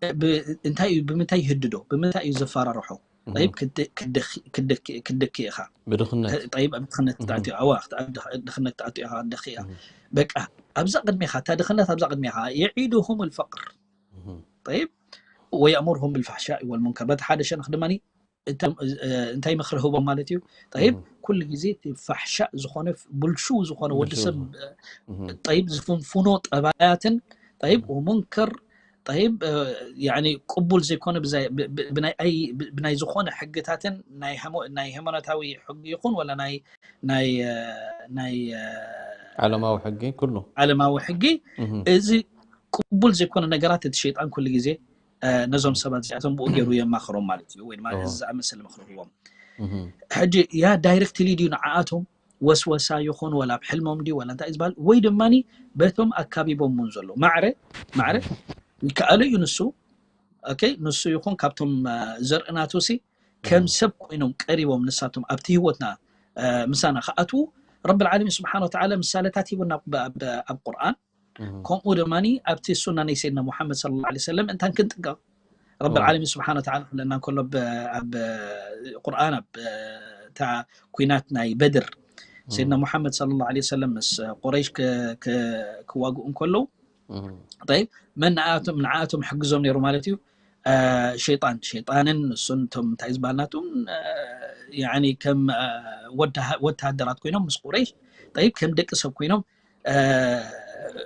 እ፣ ብ- እንታይ እዩ፣ ብምንታይ ይህድዶ፣ ብምንታይ እዩ ዘፈራርሖ? ጠይብ፣ እህ ክደ- ክደኪ- ክደኪ- ክደኪ ኢኻ። ብድኽነት ተ- ጠይብ፣ ኣብ ድኽነት እህ ትኣትዮ፣ ኣዋ፣ ኣብ ድኽ- ድኽነት ትኣትዮ ኢኻ፣ ደኺ ኢኻ። እህ በቃ፣ ኣብዛ ቅድሜኻ እታ ድኽነት ኣብዛ ቅድሜኻ፣ يعدهم الفقر። እህ ጠይብ፣ ويأمرهم بالفحشاء والمنكر። በቲ ሓደ ሸነኽ ድማ እቶም፣ እ፣ እንታይ ምኽሪ ህቦም ማለት እዩ? ጠይብ፣ እህ ኩሉ ግዜ እቲ ፋሕሻእ ዝኾነ፣ ብልሹው ዝኾነ፣ ወዲ ብልሹው ሰብ፣ ዝኾነ እህ ጠይብ፣ ዝፍንፍኖ ጠባያትን፣ ጠይብ፣ እህ ወሙንከር፣ ጠይብ፣ እ፣ ያኒ ቅቡል ዘይኮነ ብዛይ- ብ- ብ- ብናይ ኣይ- ብ- ብናይ ዝኾነ ሕግታትን ናይ ሃይሞ- ናይ ሃይማኖታዊ ሕጊ ይኹን ወላ ናይ ናይ፣ እ፣ ናይ፣ እ፣ ዓለማዊ ሕጊ ኩሉ ዓለማዊ ሕጊ፣ እህ እዚ ቅቡል ዘይኮነ ነገራት እቲ ሸይጣን ኩሉ ግዜ፣ እ፣ ነዞም ሰባት እዚኣቶም ብኡ ገይሩ የማኽሮም ማለት እዩ፣ ወይ ድማ እዎ እዚ ዝኣመሰለ ምኽሪ ህቦም። እህ ሕጂ ያ ዳይሬክትሊ ድዩ ንዓኣቶም ወስወሳ ይኹን፣ ወላ ኣብ ሕልሞም ድዩ፣ ወላ እንታይ እዩ ዝበሃል፣ ወይ ድማ በቶም ኣካቢቦም እውን ዘሎ ማዕረ ማዕረ ይከኣሎ እዩ ንሱ፣ ኦኬ፣ ንሱ ይኹን ካብቶም፣ እ፣ ዘርኢ ናቱ ሲ ከም እህ ሰብ ኮይኖም ቀሪቦም ንሳቶም ኣብቲ ህይወትና፣ እ፣ ምሳና ክኣትዉ ረብል ዓለሚን ስብሓነ ወተዓላ ምሳሌታት ሂቡና ኣብ ኣብ- ኣብ ቁርኣን። እህ ከምኡ ድማ ኣብቲ ሱና ናይ ሰይድና ሙሓመድ ሰለላሁ ዐለይሂ ወሰለም እንታን ክንጥንቀቕ። ረብል እዎ ዓለሚን ስብሓነ ወተዓላ ክብለና እንከሎ ብ- ኣብ ቁርኣን ኣብ እታ ኩናት ናይ በድር ሰይድና እህ ሙሓመድ ሰለላሁ ዐለይሂ ወሰለም ምስ ቁረይሽ ክ- ክ- ክዋግኡ እንከለዉ እህ ጠይብ መን ንኣቶም ንዓኣቶም ሕግዞም ነይሩ ማለት እዩ? አ፣ ሸይጣን ሸይጣንን ንሱን እቶም እንታይ ዝበሃል ናቶም፣ አ፣ ያኒ ከም፣ አ፣ ወዳ- ወተሃደራት ኮይኖም ምስ ቁረይሽ ጠይብ ከም ደቂ ሰብ ኮይኖም፣ አ፣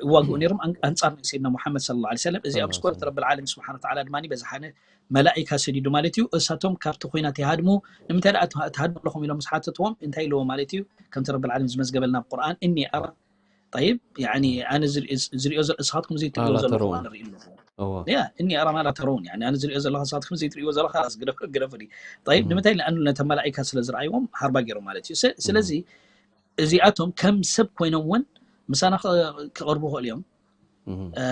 ይዋግኡ ነይሮም ኣን- ኣንጻር ናይ ሰይድና ሙሓመድ ሰለላሁ ዐለይሂ ወሰለም። እዚኣ ሰለላሁ ምስ ዐለይሂ ኮነት ወሰለም ረብል ዓለሚን ስብሓነ ወተዓላ ድማ በዝሓነ መላኢካ ሰዲዱ ማለት እዩ። እሳቶም ካብቲ ኹናት ይሃድሙ። ንምንታይ ደኣ ትሃ- ትሃድሙ ኣለኹም ኢሎም ምስ ሓተትዎም እንታይ ኢልዎ ማለት እዩ? ከምቲ ረብል ዓለሚን ዝመዝገበልና ኣብ ቁርኣን እኒ ኣራ ጠይብ ያኒ ኣነ ዝርኢ- ዝሪኦ ዘ- ንስኻትኩም ዘይትሪእዎ ኣላ ዘለኹም ተረውን ኣነ ርኢ ኣለኹ። እዎ ያ እኒ ኣራ ማላ ተረውን ያኒ ኣነ ዝሪኦ ዘለኹ ንስኻትኩም ዘይትሪእዎ ዘለኹ ኻላስ ግደፍ- ግደፉኒ። ጠይብ እህ ንምንታይ ኢልና ኣነ ነተን መላኢካ ስለ ዝረኣይዎም ሃርባ ገይሮም ማለት እዩ። ስ- እህ ስለዚ እዚኣቶም ከም ሰብ ኮይኖም እውን ምሳና ክ- ክቐርቡ ይኽእሉ እዮም። እህ እ፣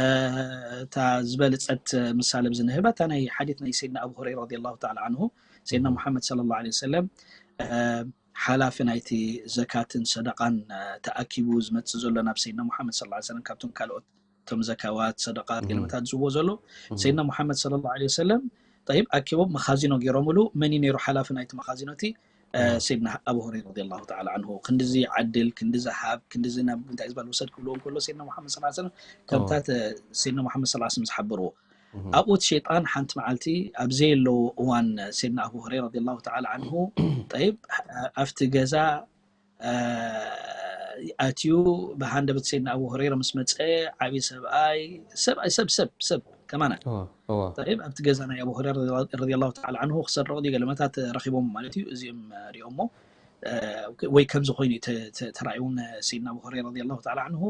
እታ ዝበለጸት ምሳሌ ኣብዚ ንህባ እታ ናይ ሓዲት ናይ ሰይድና ኣቡ ሁረይራ ረዲየላሁ ተዓላ ዓንሁ ሰይድና እህ ሙሓመድ ሰለላሁ ዐለይሂ ወሰለም፣ እ፣ ሓላፊ ናይቲ ዘካትን ሰደቃን፣ እ፣ ተኣኪቡ ዝመጽእ ዘሎ ናብ ሰይድና ሙሓመድ ሰለላሁ ዐለይሂ ወሰለም ካብቶም ካልኦት እቶም ዘካዋት ሰደቃት እህ ገለመታት ዝህብዎ ዘሎ እህ ሰይድና ሙሓመድ ሰለላሁ ዐለይሂ ወሰለም ጠይብ ኣኪቦም መኻዚኖ ገይሮምሉ። መን እዩ ነይሩ ሓላፊ ናይቲ መኻዚኖ? እቲ እ፣ እህ ሰይድና ኣቡ ሁረይራ ረዲየላሁ ተዓላ ዓንሁ ክንድዚ ዓድል ክንድዚ ሃብ ክንድዚ ናብ እንታይ ዝበሃል ውሰድ ክብልዎ እንከሎ ሰይድና ሙሓመድ ሰለላሁ ዐለይሂ ወሰለም እዎ ከምታት፣ እ፣ ሰይድና ሙሓመድ ሰለላሁ ዐለይሂ ወሰለም ዝሓበርዎ እህ ኣብኡ እቲ ሸይጣን ሓንቲ መዓልቲ ኣብ ዘየለዎ እዋን ሰይድና ኣቡ ሁረይራ ረዲየላሁ ተዓላ ዓንሁ ጠይብ ኣብቲ ገዛ እ፣ ኣትዩ ብሃንደበት ሰይድና ኣቡ ሁረይራ ምስ መፀ ዓብዪ ሰብኣይ ሰብኣይ ሰብ ሰብ ሰብ ከማና እዎ እዎ ጠይብ ኣብቲ ገዛ ናይ ኣቡ ሁረይራ ረዲየላሁ ተዓላ ዓንሁ ክሰርቕ ድዩ ገለመታት ረኺቦም ማለት እዩ። እዚኦም ሪኦሞ እ፣ ወይ ከምዚ ኮይኑ እዩ ተ- ተ- ተራእይዎም ሰይድና ኣቡ ሁረይራ ረዲየላሁ ተዓላ ዓንሁ።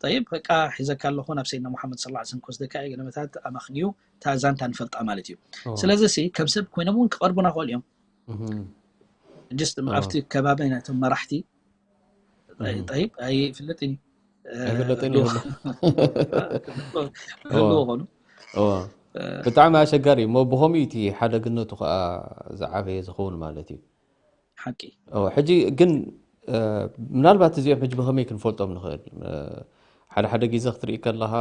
ጠይብ በቃ ሒዘካ ኣለኹ ናብ ሰይድና ሙሓመድ ሰለላሁ ዐለይሂ ወሰለም ክወስደካ እየ ገለመታት ኣመኽንዩ እታ ዛንታ ንፈልጣ ማለት እዩ። እዎ ስለዚ ሲ ከም ሰብ ኮይኖም እውን ክቐርቡና ክኽእሉ እዮም። እህ ጅስት እዎ ኣብቲ ከባቢ ናይቶም መራሕቲ እህ ጠይብ ኣይፍለጥን እዩ። እ፣ ኣይፍለጥን ክህልዎ ይብሉ እዎ ክህልዎ ኾኑ እዎ እ፣ ብጣዕሚ ኣሸጋሪ እሞ ብኸምኡ እቲ ሓደግነቱ ከዓ ዝዓበየ ዝኸውን ማለት እዩ። ሓቂ። ሕጂ ግን ምናልባት እዚኦም ሕጂ ብኸመይ ክንፈልጦም ንኽእል? ሓደ ሓደ ግዜ ክትርኢ ከለኻ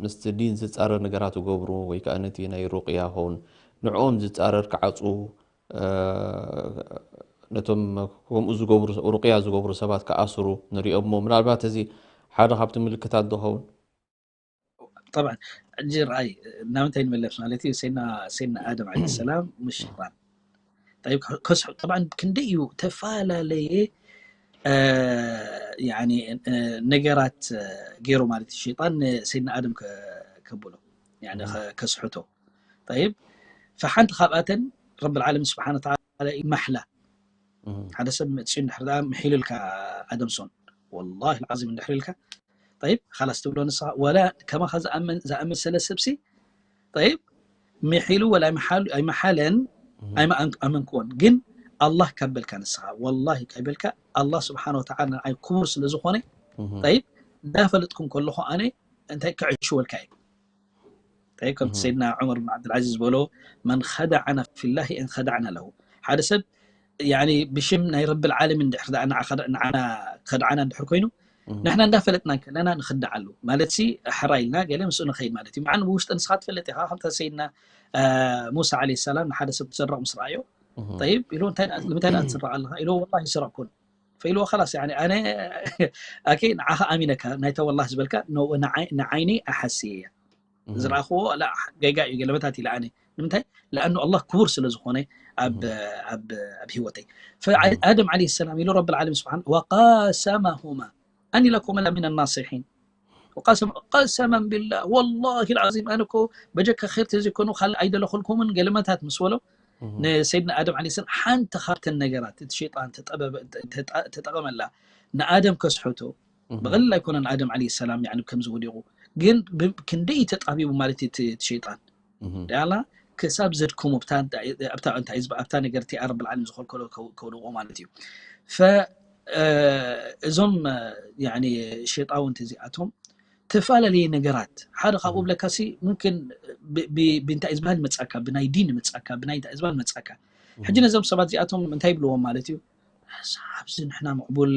ምስቲ ዲን ዝፃረር ነገራት ዝገብሩ ወይ ከዓ ነቲ ናይ ሩቅያ ኸውን ንዕኦም ዝፃረር ክዓፁ፣ ነቶም ከምኡ ዝገብሩ፣ ሩቅያ ዝገብሩ ሰባት ክኣስሩ ንሪኦም እሞ ምናልባት እዚ ሓደ ካብቲ ምልክታት ዶ ኸውን? طبعا ሕጂ ርኣይ ናምንታይ ንመለስ ማለት እዩ። ሴና ሴና ኣደም ዓለ ሰላም ምስ ሽጣን طيب ከስሑ طبعا ክንደይ እዩ ተፈላለየ ነገራት ገይሩ ማለት እዩ። ሸይጣን ንሰይድና ኣደም ከብሎ ከስሕቶ طيب فሓንቲ ካብኣተን ረብ ዓለሚን ስብሓን ወተዓላ ማሕላ ሓደ ሰብ መፅኡ እንድሕር ደኣ ምሒሉልካ ኣደምሶን ወላሂ ልዓዚም እንድሕር ኢልካ طيب خلاص ትብሎ ንስኻ ወላ ከማኻ ዝኣመሰለ ሰብሲ طيب ምሒሉ ወላ ኣይመሓለን ኣይመኣመንክዎን ግን ኣላህ ካብ በልካ ንስኻ ወላሂ ካብ በልካ ኣላህ ስብሓን ወተዓላ ንዓይ ክቡር ስለ ዝኾነ طيب እንዳፈለጥኩ ከለኹ ኣነ እንታይ ክዕሽወልካ እዩ طيب ከምቲ ሰይድና ዑመር ብን ዓብድልዓዚዝ ዝበሎ መን ኸደዓና ፊላሂ እንኸደዕና ለሁ ሓደ ሰብ ያኒ ብሽም ናይ ረብል ዓለሚን እንድሕር ደኣ ንዓና ከድዓና እንድሕር ኮይኑ ንሕና እንዳፈለጥና ከለና ንኽዳዓሉ ማለት ሲ ሕራ ኢልና ገለ ምስኡ ንኸይድ ማለት እዩ። ምዓን ብውሽጢ ንስኻ ትፈልጥ ኢኻ ከምታ ሰይድና ሙሳ ዓለይሂ ሰላም ንሓደ ሰብ ትስረቕ ምስ ረኣዮ طيب ኢሉ ንምንታይ ደኣ ትስረቕ ኣለኻ ኢሉ ወላሂ ይስረቕኩን ፈኢልዎ خلاص ያኒ ኣነ ኣኬ ንዓኻ ኣሚነካ ናይታ ወላሂ ዝበልካ ንዓይኒ ኣሓስየ እያ ዝረኣኽዎ ላ ጌጋ እዩ ገለመታት ኢለ ኣነ ንምንታይ ለኣኑ ኣላህ ክቡር ስለ ዝኾነ ኣብ ኣብ ኣብ ህይወተይ ፈኣደም ዓለ ሰላም ኢሉ ረብ ዓለም ስብሓን ወቃሰመሁማ ኣኒ ለኩማ ለሚን ናስሒን ቀሰመን ቢላህ ወላሂ ልዓዚም ኣነ እኮ በጀካ ኸይር ተዘይኮኑ ካልእ ኣይደለኹልኩምን ገለመታት ምስ በሎ ንሰይድና ኣደም ዓለ ሰላም ሓንቲ ካብተን ነገራት እቲ ሸይጣን ተጠቐመላ ንኣደም ከስሕቶ ብቐሊል ኣይኮነን ኣደም ዓለ ሰላም ከምዚ ወዲቑ ግን ክንደይ ተጣቢቡ ማለት እቲ ሸይጣን ዳላ ክሳብ ዘድክሙ ኣብታ ነገር እቲኣ ረብል ዓለሚን ዝኸልከሎ ከውድቆ ማለት እዩ እዞም ሸይጣውንቲ እዚኣቶም ተፈላለየ ነገራት ሓደ ካብኡ ብለካሲ ሙምክን ብእንታይ ዝበሃል መጻካ ብናይ ዲን መጻካ ብናይ እንታይ ዝበሃል መጻካ ሕጂ ነዞም ሰባት እዚኣቶም እንታይ ይብልዎም ማለት እዩ ኣብዚ ንሕና ምዕቡል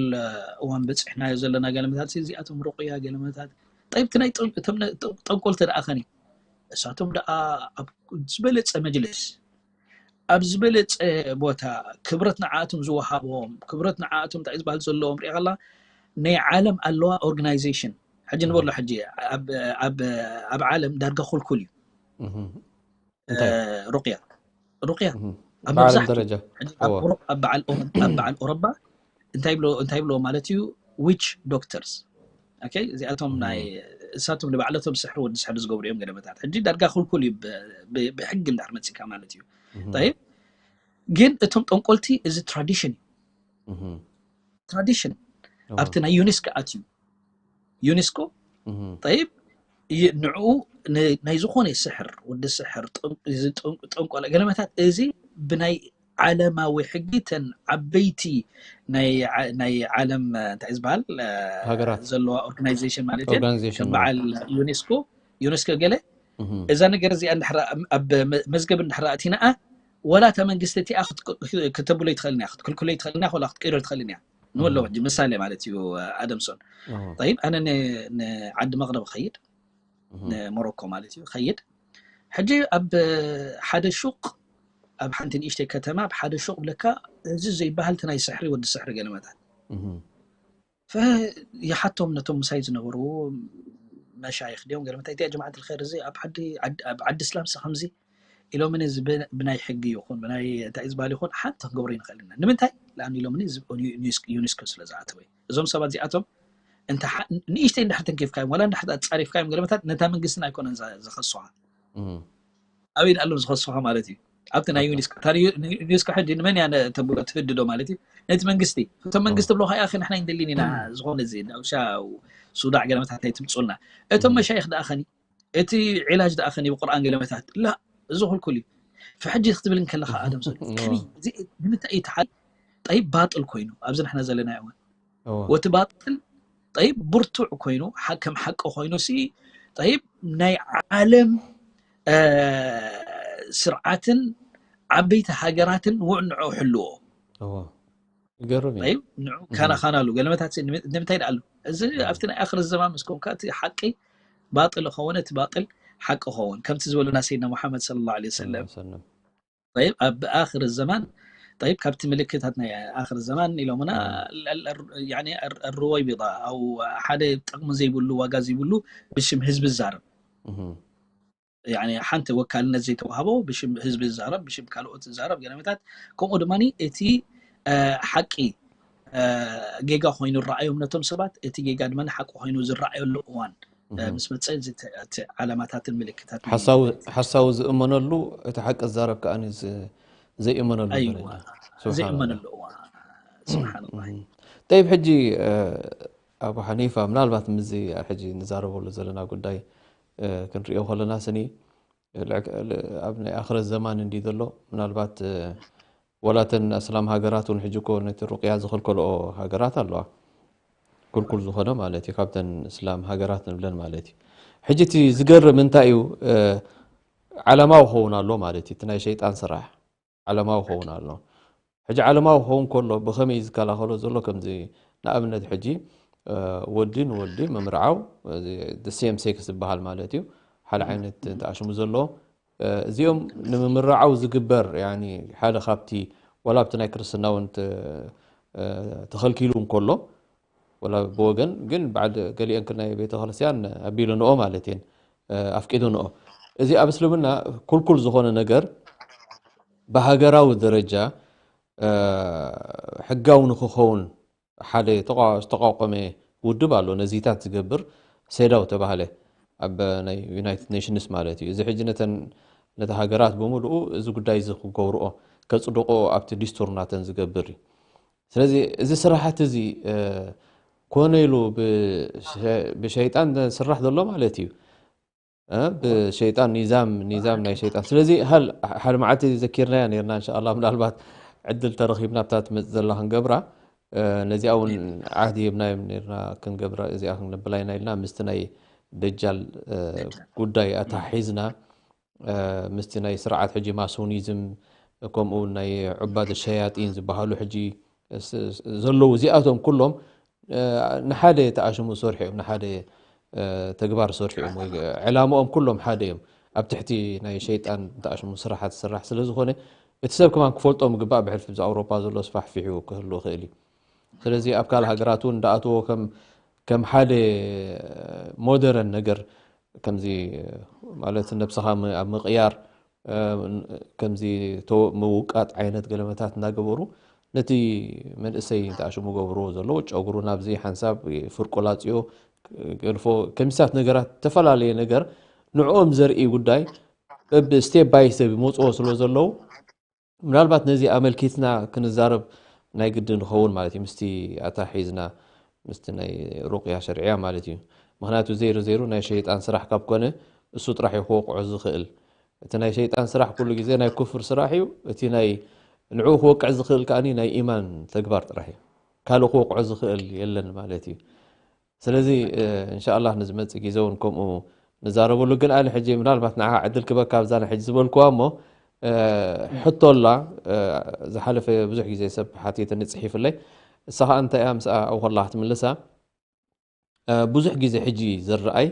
እዋን በፂሕናዮ ዘለና ገለመታት እዚኣቶም ሩቅያ ገለመታት ጠይብ እቲ ናይ ጠንቆልቲ ደኣ ኸኒ እሳቶም ደኣ ኣብ ዝበለፀ መጅልስ ኣብ ዝበለፀ ቦታ ክብረት ንዓኣቶም ዝወሃቦም ክብረት ንዓኣቶም እንታይ ዝበሃል ዘለዎም ሪኣ ከላ ናይ ዓለም ኣለዋ ኦርጋናይዜሽን ሕጂ ንበሎ ሕጂ ኣብ ዓለም ዳርጋ ኩልኩል እዩ ሩቅያ ሩቅያ ኣብ መብዛሕትኡ ኣብ በዓል ኦሮባ እንታይ ብሎ ማለት እዩ ዊች ዶክተርስ እዚኣቶም ናይ እሳቶም ንባዕለቶም ስሕሪ ወዲ ስሕሪ ዝገብሩ እዮም ገለመታት ሕጂ ዳርጋ ኩልኩል እዩ ብሕጊ እንዳር መፂካ ማለት እዩ ይብ ግን እቶም ጠንቆልቲ እዚ ትራዲሽን እዩ ትራዲሽን ኣብቲ ናይ ዩኒስኮ ኣትዩ ዩኒስኮ ይብ ንዕኡ ናይ ዝኾነ ስሕር ወዲ ስሕር ጠንቆላ ገለመታት እዚ ብናይ ዓለማዊ ሕጊ ተን ዓበይቲ ናይ ዓለም እንታይ ዝበሃል ዘለዋ ኦርጋናይዜሽን ማለት በዓል ዩኔስኮ ዩኔስኮ ገለ እዛ ነገር እዚኣ ኣብ መዝገብ እንድሕር ኣእቲናኣ ወላ እታ መንግስቲ እቲኣ ክተብሎ ይትኽእልን ክትክልክሎ ይትኽእልን ወላ ክትቀይሮ ይትኽእልን እያ ንበሎ ሕጂ ምሳሌ ማለት እዩ ኣደምሶን ይብ ኣነ ንዓዲ መቕረብ ኸይድ ንሞሮኮ ማለት እዩ ኸይድ ሕጂ ኣብ ሓደ ሹቅ ኣብ ሓንቲ ንእሽተይ ከተማ ኣብ ሓደ ሹቅ ብለካ እዚ ዘይበሃል ናይ ስሕሪ ወዲ ስሕሪ ገለመታት ይሓቶም ነቶም ምሳይ ዝነበሩ መሻይኽ ድዮም ገለመታይ እቲያ ጀማዓት ልኸር እዚ ኣብ ዓዲ እስላም ሲ ከምዚ ኢሎምኒ ብናይ ሕጊ ይኹን ብናይ እንታይ ዝበሃል ይኹን ሓንቲ ክንገብሮ ይንኽእል ኢና ንምንታይ ለኣን ኢሎምኒ ዩኒስኮ ስለ ዝኣተወ እዞም ሰባት እዚኣቶም ንእሽተይ እንድሕር ተንኪፍካዮም ዋላ እንድሕር ኣጻሪፍካዮም ገለመታት ነታ መንግስትን ኣይኮነን ዝኸስኻ ኣበይ ደኣሎም ዝኸስኻ ማለት እዩ ኣብቲ ናይ ዩኒስኮ ዩኒስኮ ሕጂ ንመን እያ ተብሎ ትህድዶ ማለት እዩ ነቲ መንግስቲ እቶም መንግስቲ ብሎ ከኣ ንሕና ይንደሊን ኢና ዝኾነ እዚ ዳውሻ ሱዳዕ ገለመታት ኣይትምፁልና እቶም መሻይኽ ደኣ ኸኒ እቲ ዒላጅ ደኣ ኸኒ ብቁርኣን ገለመታት ላ እዚ ኩልኩል እዩ ፍሕጂ ክትብል እንከለኻ ኣደም ዘሎ ከመይ እዚ ንምንታይ እዩ ተሓል ጠይብ ባጥል ኮይኑ ኣብዚ ንሕና ዘለና እዋን ወቲ ባጥል ጠይብ ብርቱዕ ኮይኑ ከም ሓቂ ኮይኑ ሲ ጠይብ ናይ ዓለም ስርዓትን ዓበይቲ ሃገራትን ውዕንዖ ሕልዎ ገርም እዩ። طيب ንዑ ካና ካና ኣሉ ገለመታት ንምንታይ ደኣሉ እዚ ኣብቲ ናይ ኣኽር ዘማን ምስ ኮንካ እቲ ሓቂ ባጥል ኸውን እቲ ባጥል ሓቂ ኸውን ከምቲ ዝበሉና ሰይድና ሙሓመድ صلى الله عليه وسلم ሰለም طيب ኣብ ኣኽር ዘማን طيب ካብቲ ምልክታት ናይ ኣኽር ዘማን ኢሎምና الرويبضة أو ሓደ ጥቕሚ ዘይብሉ ዋጋ ዘይብሉ ብሽም ህዝቢ ዝዛረብ እህ። يعني ሓንቲ ወካልነት ዘይተዋህቦ ብሽም ህዝቢ ዝዛረብ ብሽም ካልኦት ዝዛረብ ገለመታት ከምኡ ድማ እቲ ሓቂ ጌጋ ኮይኑ ረኣዮም ነቶም ሰባት እቲ ጌጋ ድማ ሓቂ ኮይኑ ዝረኣየሉ እዋን ምስ መፀ ዓላማታትን ምልክታት ሓሳዊ ዝእመነሉ እቲ ሓቂ ዝዛረብ ከዓ ዘይእመነሉ ዘይእመነሉ እዋን ስብሓን ጠይብ ሕጂ ኣቡ ሓኒፋ ምናልባት ምዚ ሕጂ ንዛረበሉ ዘለና ጉዳይ ክንሪኦ ከለና ስኒ ኣብ ናይ ኣኽረት ዘማን እንዲ ዘሎ ምናልባት ወላተን ኣስላም ሃገራት እውን ሕጂ እኮ ነቲ ሩቅያ ዝኸልከልኦ ሃገራት ኣለዋ። ኩልኩል ዝኾነ ማለት እዩ ካብተን እስላም ሃገራት ንብለን ማለት እዩ። ሕጂ እቲ ዝገርም እንታይ እዩ ዓለማዊ ክኸውን ኣሎ ማለት እዩ። እቲ ናይ ሸይጣን ስራሕ ዓለማዊ ክኸውን ኣሎ። ሕጂ ዓለማዊ ክኸውን ከሎ ብኸመይ እዩ ዝከላኸሎ ዘሎ? ከምዚ ንኣብነት ሕጂ ወዲ ንወዲ ምምርዓው ሴም ሴክስ ዝበሃል ማለት እዩ ሓደ ዓይነት ተኣሽሙ ዘሎ እዚኦም ንምምርዓው ዝግበር ሓደ ካብቲ ዋላ ኣብቲ ናይ ክርስትና እውን ተኸልኪሉ እንከሎ ወላ ብወገን ግን በዓል ገሊአን ናይ ቤተክርስትያን ኣቢልንኦ ማለት እየን ኣፍቂድንኦ እዚ ኣብ እስልምና ኩልኩል ዝኾነ ነገር ብሃገራዊ ደረጃ ሕጋዊ ንክኸውን ሓደ ዝተቋቋመ ውድብ ኣሎ ነዚታት ዝገብር ሴዳው ተባህለ ኣብ ናይ ዩናይትድ ኔሽንስ ማለት እዩ እዚ ሕጂ ነተን ነቲ ሃገራት ብምልኡ እዚ ጉዳይ እዚ ክገብርኦ ከፅድቆ ኣብቲ ዲስቱር ናተን ዝገብር እዩ ስለዚ እዚ ስራሕቲ እዚ ኮነ ኢሉ ብሸይጣን ስራሕ ዘሎ ማለት እዩ ብሸይጣን ኒዛም ኒዛም ናይ ሸይጣን ስለዚ ሃል ሓደ መዓልቲ ዘኪርናያ ነርና እንሻ ኣላ ምናልባት ዕድል ተረኺብና ብታ ትመፅእ ዘላ ክንገብራ ነዚኣ እውን ዓህዲ ሂብናዮም ነርና ክንገብራ እዚኣ ክንብላ ኢና ኢልና ምስቲ ናይ ደጃል ጉዳይ ኣተሓሒዝና ምስቲ ናይ ስርዓት ሕጂ ማሶኒዝም ከምኡ ናይ ዑባድ ሸያጢን ዝበሃሉ ሕጂ ዘለዉ እዚኣቶም ኩሎም ንሓደ ተኣሽሙ ዝሰርሑ እዮም ንሓደ ተግባር ዝሰርሑ እዮም ወይ ዕላምኦም ኩሎም ሓደ እዮም ኣብ ትሕቲ ናይ ሸይጣን ተኣሽሙ ስራሓት ዝስራሕ ስለ ዝኾነ እቲ ሰብ ከማን ክፈልጦ ምግባእ ብሕልፊ ብዚ ኣውሮፓ ዘሎ ስፋሕፊሑ ክህሉ ይኽእል እዩ ስለዚ ኣብ ካልእ ሃገራት እውን እንዳኣትዎ ከም ሓደ ሞደረን ነገር ከምዚ ማለት ነብስኻ ኣብ ምቕያር ከምዚ ምውቃጥ ዓይነት ገለመታት እናገበሩ ነቲ መንእሰይ ተኣሽሙ ገብርዎ ዘለዉ ጨጉሩ ናብዚ ሓንሳብ ፍርቆላፅዮ ገድፎ ከሚሳት ነገራት ዝተፈላለየ ነገር ንዕኦም ዘርኢ ጉዳይ በብ ስቴፕ ባይ ስቴፕ ይመፅዎ ስለ ዘለዉ ምናልባት ነዚ ኣመልኪትና ክንዛረብ ናይ ግድን ንኸውን ማለት እዩ ምስቲ ኣታ ሒዝና ምስቲ ናይ ሩቅያ ሸርዕያ ማለት እዩ ምክንያቱ ዘይሩ ዘይሩ ናይ ሸይጣን ስራሕ ካብ ኮነ እሱ ጥራሕ እዩ ክወቅዖ ዝኽእል እቲ ናይ ሸይጣን ስራሕ ኩሉ ግዜ ናይ ኩፍር ስራሕ እዩ እቲ ናይ ንዕኡ ክወቅዕ ዝኽእል ከኣ ናይ ኢማን ተግባር ጥራሕ እዩ ካልእ ክወቅዖ ዝኽእል የለን ማለት እዩ ስለዚ እንሻኣላ ንዝመፅእ ግዜ እውን ከምኡ ንዛረበሉ ግን ኣነ ሕጂ ምናልባት ንዓ ዕድል ክበካ ኣብዛ ናይ ሕጂ ዝበልክዋ እሞ ሕቶ ኣላ ዝሓለፈ ብዙሕ ግዜ ሰብ ሓቲትኒ ፅሒፍለይ እሳ ከዓ እንታይ እያ ምስኣ ኣብኸላ ክትምልሳ ብዙሕ ግዜ ሕጂ ዝረኣይ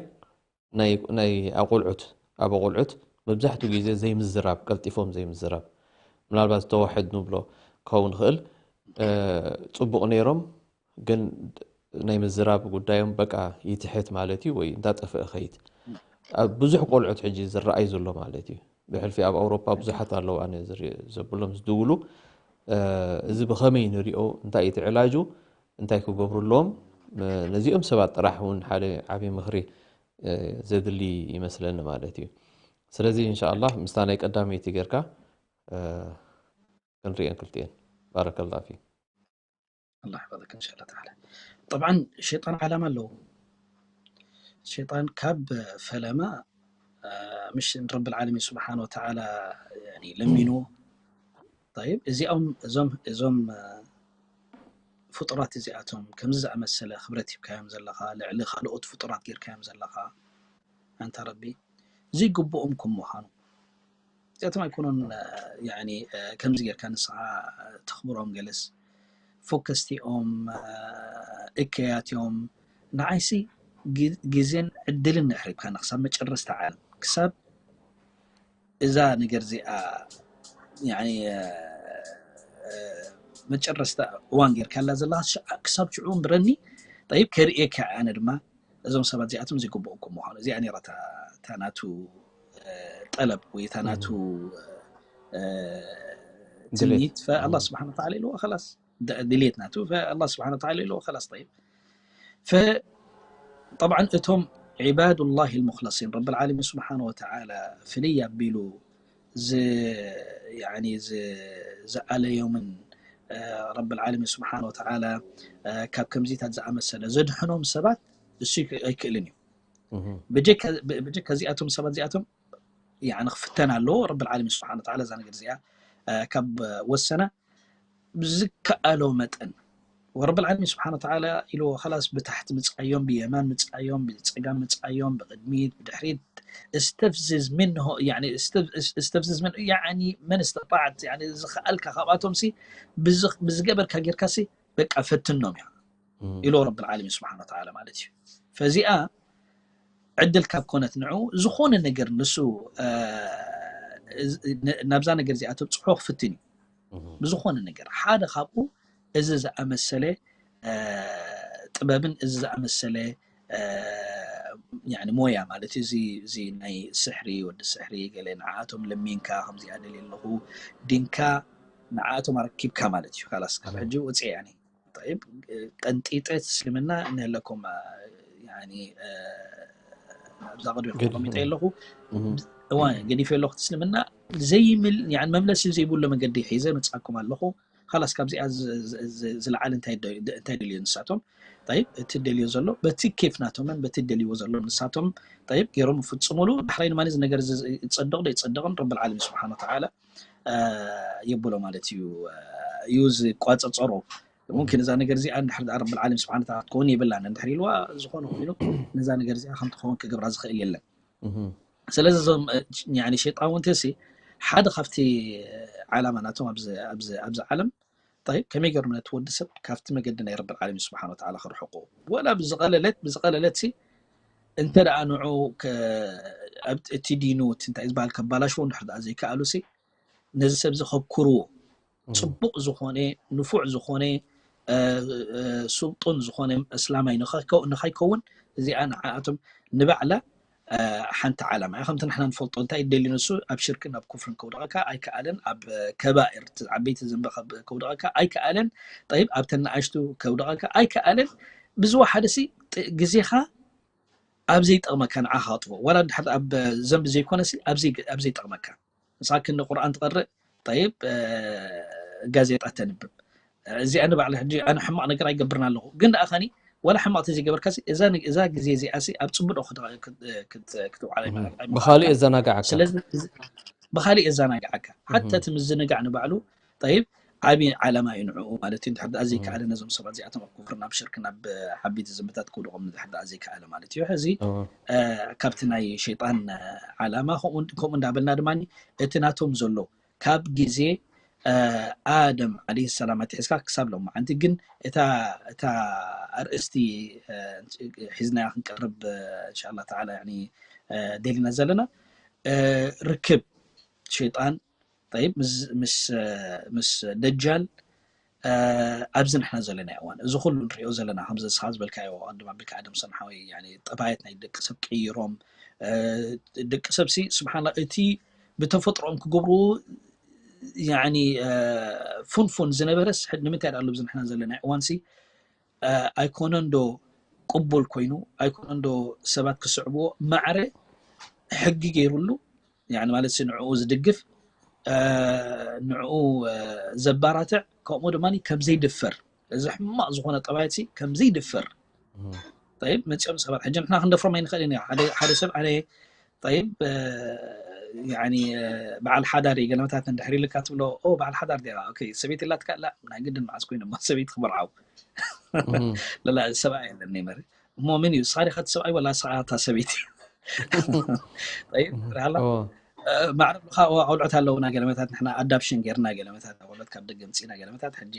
ናይ ኣቆልዑት ኣብ ኣቆልዑት መብዛሕትኡ ግዜ ዘይምዝራብ ቀልጢፎም ዘይምዝራብ ምናልባት ዝተዋሕድ ንብሎ ክኸውን ይኽእል ፅቡቕ ነይሮም ግን ናይ ምዝራብ ጉዳዮም በቃ ይትሕት ማለት እዩ ወይ እንዳጠፍአ ኸይድ ኣብ ብዙሕ ቆልዑት ሕጂ ዝረኣይ ዘሎ ማለት እዩ ብሕልፊ ኣብ ኣውሮፓ ብዙሓት ኣለዉ ኣነ ዘብሎም ዝድውሉ እዚ ብኸመይ ንሪኦ እንታይ እቲ ዕላጁ እንታይ ክገብሩ ኣለዎም ነዚኦም ሰባት ጥራሕ እውን ሓደ ዓብዪ ምኽሪ ዘድሊ ይመስለኒ ማለት እዩ ስለዚ እንሻ ኣላ ምስታ ናይ ቀዳመይቲ ጌርካ ክንሪአን ክልቲኤን ባረከላ ፊ الله يحفظك إن شاء الله تعالى. طبعا الشيطان علامة له. الشيطان كاب فلما مش رب العالمين سبحانه وتعالى يعني لمنو طيب እዚኦም እዞም እዞም ፍጡራት እዚኣቶም ከምዚ ዝኣመሰለ ክብረት ሂብካዮም ዘለኻ ልዕሊ ካልኦት ፍጡራት ጌርካዮም ዘለኻ ኣንታ ረቢ ዘይግብኦም ከም ምዃኑ እዚኣቶም ኣይኮኑን ከምዚ ጌርካ ንስኻ ተኽብሮም ገለስ ፎከስቲ እዮም፣ እከያት እዮም። ንዓይሲ ግዜን ዕድልን ንሕሪብካ ንክሳብ መጨረስታ ዓለም ክሳብ እዛ ነገር እዚኣ መጨረስታ እዋን ጌርካላ ዘለካ ክሳብ ሽዑ እምብረኒ ጠይብ ከርእየካ ኣነ ድማ እዞም ሰባት እዚኣቶም ዘይግብኦም ከም ምዃኑ እዚኣ ነራ እታ ናቱ ጠለብ ወይ እታ ናቱ ትምኒት ፈኣላ ስብሓን ወተዓላ ኢልዎ ከላስ ድልየት ናቱ ፈኣላ ስብሓን ወተዓላ ኢልዎ ከላስ ጠይብ ፈጠብዓን እቶም ዒባዱላህ ልሙክለሲን ረብ ልዓለሚን ስብሓን ወተዓላ ፍልይ ኣቢሉ ዝኣለዮምን ረብ ልዓለሚን ስብሓን ወተዓላ ካብ ከምዚታት ዝኣመሰለ ዘድሕኖም ሰባት እሱ ኣይክእልን እዩ። ብጀካ እዚኣቶም ሰባት እዚኣቶም ክፍተን ኣለዎ። ረብ ልዓለሚን ስብሓን ወተዓላ እዛ ነገር እዚኣ ካብ ወሰና ብዝከኣሎ መጠን ወረብ ልዓለሚን ስብሓን ወተዓላ ኢልዎ ከላስ ብታሕቲ ምፅኣዮም ብየማን ምፅኣዮም ብፀጋም ምፅኣዮም ብቅድሚት ብድሕሪት እስተፍዝዝ ምንሆ እስተፍዝዝ ምን ያኒ መን እስተጣዕት ዝኸኣልካ ካብኣቶም ሲ ብዝገበርካ ጌርካ ሲ በቃ ፈትኖም እያ ኢሎ ረብ ልዓለሚን ስብሓን ወተዓላ ማለት እዩ። ፈዚኣ ዕድል ካብ ኮነት ንዑ ዝኾነ ነገር ንሱ ናብዛ ነገር እዚኣ ተብፅሖ ክፍትን እዩ። ብዝኾነ ነገር ሓደ ካብኡ እዚ ዝኣመሰለ ጥበብን እዚ ዝኣመሰለ ሞያ ማለት እዚ እዚ ናይ ስሕሪ ወዲ ስሕሪ ገለ ንዓኣቶም ለሚንካ ከምዚኣ ደልየ ኣለኹ ድንካ ንዓኣቶም ኣረኪብካ ማለት እዩ። ካላስ ካብ ሕጂ ውፅእ ያኒ ጠይብ ቀንጢጠ እስልምና ንህለኩም ኣብዛ ቅድሚ ተቐሚጠ ኣለኹ እዋ ገዲፈ ኣለኹ እስልምና ዘይምል መምለሲ ዘይብሉ መገዲ ሒዘ መፃኩም ኣለኹ። ካላስ ካብዚኣ ዝለዓለ እንታይ ደልዮ ንሳቶም ጠይብ እቲ ደልዮ ዘሎ በቲ ኬፍ ናቶምን በቲ ደልይዎ ዘሎ ንሳቶም ጠይብ ገይሮም ይፍፅሙሉ። ዳሕራይ ድማ እዚ ነገር ዝፀድቕ ዶ ይፀድቕን ረብ ልዓለሚን ስብሓን ወተዓላ የብሎ ማለት እዩ እዩ ዝቋፀፀሮ ሙምኪን እዛ ነገር እዚኣ እንድሕር ደኣ ረብል ዓለም ስብሓን ወተዓላ ክትከውን የብላን እንድሕር ኢልዋ ዝኾነ ኮይኑ ነዛ ነገር እዚኣ ከም ትኸውን ክገብራ ዝኽእል የለን። ስለዚ እዞም ሸይጣን እውን ተሲ ሓደ ካብቲ ዓላማ ናቶም ኣብዚ ዓለም ጠይብ ከመይ ገይሮም ነቲ ወዲ ሰብ ካብቲ መገዲ ናይ ረብል ዓለም ስብሓን ወተዓላ ክርሕቁ ወላ ብዝቐለለት ብዝቐለለት ሲ እንተ ደኣ ንዑ እቲ ዲኑ እቲ እንታይ ዝበሃል ከባላሽዎ እንድሕር ደኣ ዘይከኣሉ ሲ ነዚ ሰብ እዚ ከብክርዎ ፅቡቕ ዝኾነ ንፉዕ ዝኾነ ስልጡን ዝኾነ እስላማይ ንኸይከውን እዚኣ ንዓኣቶም ንባዕላ ሓንቲ ዓላማ እያ። ከምቲ ንሕና ንፈልጦ እንታይ ደሊ ንሱ ኣብ ሽርክን ኣብ ኩፍርን ከውድቐካ ኣይከኣልን፣ ኣብ ከባኤር ዓበይቲ ዝንበ ከውድቐካ ኣይከኣልን። ጠይብ ኣብተን ንኣሽቱ ከውድቐካ ኣይከኣልን። ብዝወሓደ ሲ ግዜኻ ኣብ ዘይጠቕመካ ንዓኻ ኣጥፎ ዋላ ድሕር ኣብ ዘንቢ ዘይኮነ ሲ ኣብ ዘይጠቕመካ ንስኻ ክንዲ ቁርኣን ትቐርእ ጠይብ ጋዜጣ ተንብብ እዚኣ ንባዕላ ሕጂ ኣነ ሕማቕ ነገር ኣይገብርን ኣለኹ ግን ደኣ ኸኒ ወላ ሕማቕ ተዘይገበርካ እዛ ግዜ እዚኣ ኣብ ፅቡቅ ክትውዓላ ብኻሊእ የዘናግዓካ ብኻሊእ የዘናግዓካ ሓታ እቲ ምዝንጋዕ ንባዕሉ ጠይብ ዓብዪ ዓላማ እዩ ንዕኡ ማለት እዩ። እንድሕር ደኣ ዘይከኣለ ነዞም ሰባት እዚኣቶም ኣብ ኩፍር ናብ ሽርክ ናብ ዓበይቲ ዝንብታት ክውድቖም እንድሕር ደኣ ዘይከኣለ ማለት እዩ። ሕዚ ካብቲ ናይ ሸይጣን ዓላማ ከምኡ እንዳበልና ድማ እቲ ናቶም ዘሎ ካብ ግዜ ኣደም ዓለይሂ ሰላም ኣትሒዝካ ክሳብ ሎማዓንቲ ግን እታ እታ ኣርእስቲ ሒዝናያ ክንቀርብ እንሻላ ተዓላ ደሊና ዘለና ርክብ ሸይጣን ጠይብ ምስ ደጃል ኣብዚ ንሕና ዘለና እዋን እዚ ኩሉ ንሪኦ ዘለና ከምዚ ንስኻ ዝበልካዮ ቅድም ኣቢልካ ኣደም ሰምሓዊ ጠባየት ናይ ደቂ ሰብ ቀይሮም ደቂ ሰብ ሲ ስብሓላ እቲ ብተፈጥሮኦም ክገብሩ ያኒ ፉንፉን ዝነበረስ ንምንታይ ዳኣ ኣብዚ ንሕና ዘለና እዋን ሲ ኣይኮነን ዶ ቅቡል ኮይኑ ኣይኮነን ዶ ሰባት ክስዕብዎ ማዕረ ሕጊ ገይሩሉ ማለት ንዕኡ ዝድግፍ ንዕኡ ዘባራትዕ ከምኡ ድማ ከም ዘይድፈር እዚ ሕማቕ ዝኾነ ጠባያት ከም ዘይድፈር ጠይብ መፂኦም ሰባት ሕጂ ንሕና ክንደፍሮም ኣይንኽእልን ኢና ሓደ ሰብ ኣነ ጠይብ በዓል ሓዳር እዩ ገለመታት እንድሕር ኢልካ ትብሎ በዓል ሓዳር ዲኻ ሰበይቲ ላትካ ላ ናይ ግድን መዓስ ኮይኑ ሰበይቲ ክመርዓው ለላ ሰብኣይ የለን መሪ እሞ ምን እዩ ንስኻ ዲኻ እቲ ሰብኣይ ወላ ንስኻ እታ ሰበይቲ ሪኣላ ማዕረ ብልኻ ኣውልዖት ኣለውና ገለመታት ንሕና ኣዳፕሽን ጌርና ገለመታት ኣውልዖት ካብ ደገ ምፅና ገለመታት ሕጂ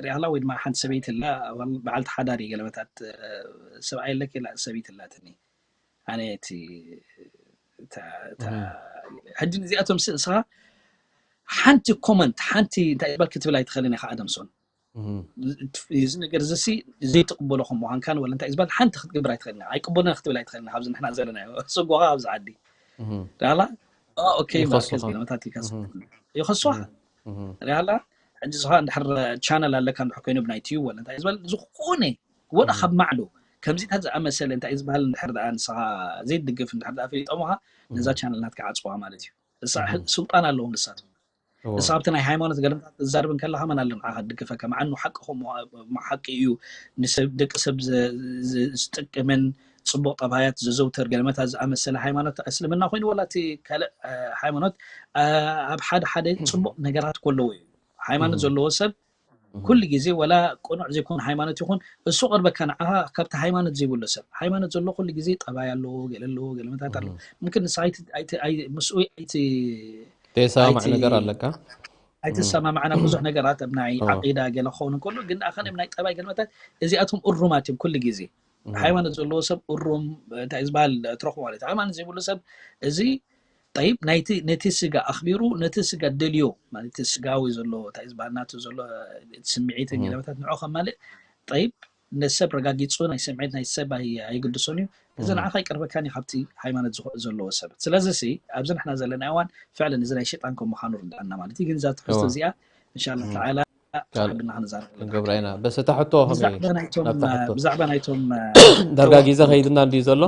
ሪኣላ ወይ ድማ ሓንቲ ሰበይቲ ኣላ፣ በዓልቲ ሓዳር እዩ ገለመታት፣ ሰብኣይ ኣለኪ ኢላ፣ ሰበይቲ ኣላትኒ። ኣነ እቲ ሕጂ ንዚኣቶም ንስኻ ሓንቲ ኮመንት ሓንቲ እንታይ ዝበል ክትብል ኣይትኽእልን ኢኻ ኣደምሶን። እዚ ነገር እዚ ዘይትቕበሎ ከም ምዃንካን ወላ እንታይ ዝበል ሓንቲ ክትገብር ኣይትኽእልን፣ ኣይቅበሎን ክትብል ኣይትኽእልን። ኣብዚ ንሕና ዘለናዮ ጽጉኻ ኣብዚ ዓዲ ዳላ ኦኬ ማርከስ ገለመታት ይከስ ይኸስዋ ሪኣላ። ሕጂ ዝኻ እንድሕር ቻነል ኣለካ እንድሕር ኮይኑ ብናይ ቲዩ ወላ እንታይ ዝበል ዝኾነ ወላ ካብ ማዕዶ ከምዚታት ዝኣመሰለ እንታይ ዝበሃል እንድሕር ደኣ ንስኻ ዘይትድግፍ እንድሕር ደኣ ፈሊጦምኻ ነዛ ቻነል ናትካ ዓጽዋ ማለት እዩ። ስልጣን ኣለዎም ንሳት ንስኻብቲ ናይ ሃይማኖት ገለምታት ትዛርብ እንከለኻ መን ኣሎ ንዓኻ ድግፈካ? መዓኑ ሓቂ ሓቂ እዩ። ንሰብ ደቂ ሰብ ዝጥቅምን ፅቡቅ ጠባያት ዘዘውተር ገለመታት ዝኣመሰለ ሃይማኖት እስልምና ኮይኑ ወላ እቲ ካልእ ሃይማኖት ኣብ ሓደ ሓደ ፅቡቅ ነገራት ከለዎ እዩ። ሃይማኖት ዘለዎ ሰብ ኩሉ ግዜ ወላ ቅኑዕ ዘይኮነ ሃይማኖት ይኹን እሱ ቅርበካ ንዓኻ ካብቲ ሃይማኖት ዘይብሉ ሰብ ሃይማኖት ዘሎ ኩሉ ግዜ ጠባይ ኣለዎ ገለ ኣለዎ ገለመታት ኣለዎ። ምምክን ንስኻ ምስኡ ኣይቲ ተሰማማዕ ነገር ኣለካ ኣይተሰማማዕና ብዙሕ ነገራት ኣብ ናይ ዓቂዳ ገለ ክኸውን እንከሎ ግን ኣኸነ ናይ ጠባይ ገለመታት እዚኣቶም እሩማት እዮም። ኩሉ ግዜ ሃይማኖት ዘለዎ ሰብ እሩም እንታይ ዝበሃል ትረኽቦ ማለት እዩ። ሃይማኖት ዘይብሉ ሰብ እዚ ጠይብ ናይቲ ነቲ ስጋ ኣኽቢሩ ነቲ ስጋ ደልዮ ማለት ስጋዊ ዘሎ እንታይ ዝበሃል ናቱ ዘሎ ስምዒት ገለመታት ንዑ ከማልእ ጠይብ ነሰብ ረጋጊፁ ናይ ስምዒት ናይ ሰብ ኣይግድሶን እዩ። እዚ ንዓኻ ይቀርበካን እዩ ካብቲ ሃይማኖት ዘለዎ ሰብ። ስለዚ ሲ ኣብዚ ንሕና ዘለና እዋን ፍዕለን እዚ ናይ ሸጣን ከም ምዃኑ ርዳእና ማለት እዩ። ግን እዛ ትሕዝቶ እዚኣ እንሻላ ተዓላ ብና ክንዛረብ ክንገብራ ኢና። በስ እታ ሕቶ ብዛዕባ ናይቶም ብዛዕባ ናይቶም ዳርጋ ግዜ ከይድና እንድዩ ዘሎ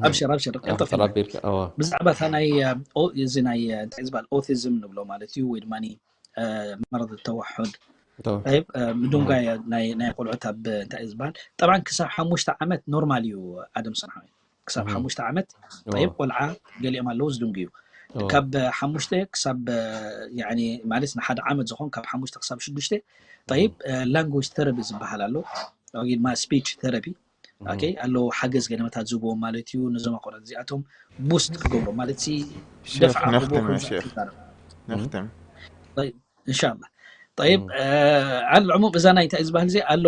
ኣብሽር ኣብሽር ቀልጠፍ ተራቢርካ ብዛዕባ እታ ናይ እዚ ናይ እንታይ ዝበሃል ኦቲዝም ንብሎ ማለት እዩ ወይ ድማ መረض ተዋሑድ ብዱንጋይ ናይ ቆልዑት ኣብ እንታይ ዝበሃል ጠብዓ ክሳብ ሓሙሽተ ዓመት ኖርማል እዩ። ኣደም ሰንሓዊ ክሳብ ሓሙሽተ ዓመት ጠይብ ቆልዓ ገሊኦም ኣለዉ ዝድንጉ እዩ። ካብ ሓሙሽተ ክሳብ ማለት ንሓደ ዓመት ዝኾን ካብ ሓሙሽተ ክሳብ ሽዱሽተ ጠይብ ላንጉጅ ተረቢ ዝበሃል ኣሎ ወይ ድማ ስፒች ተረቢ ኣለዉ ሓገዝ ገለመታት ዝህብዎም ማለት እዩ። ነዞም ኣቆልዑት እዚኣቶም ቡስት ክገብሮ ማለት ሲ ደፍዓ ክህብዎ ከምዚ ክዛረብ እንሻላ ጠይብ ዓል ዕሙም እዛ ናይ እንታይ ዝበሃል እዚ ኣሎ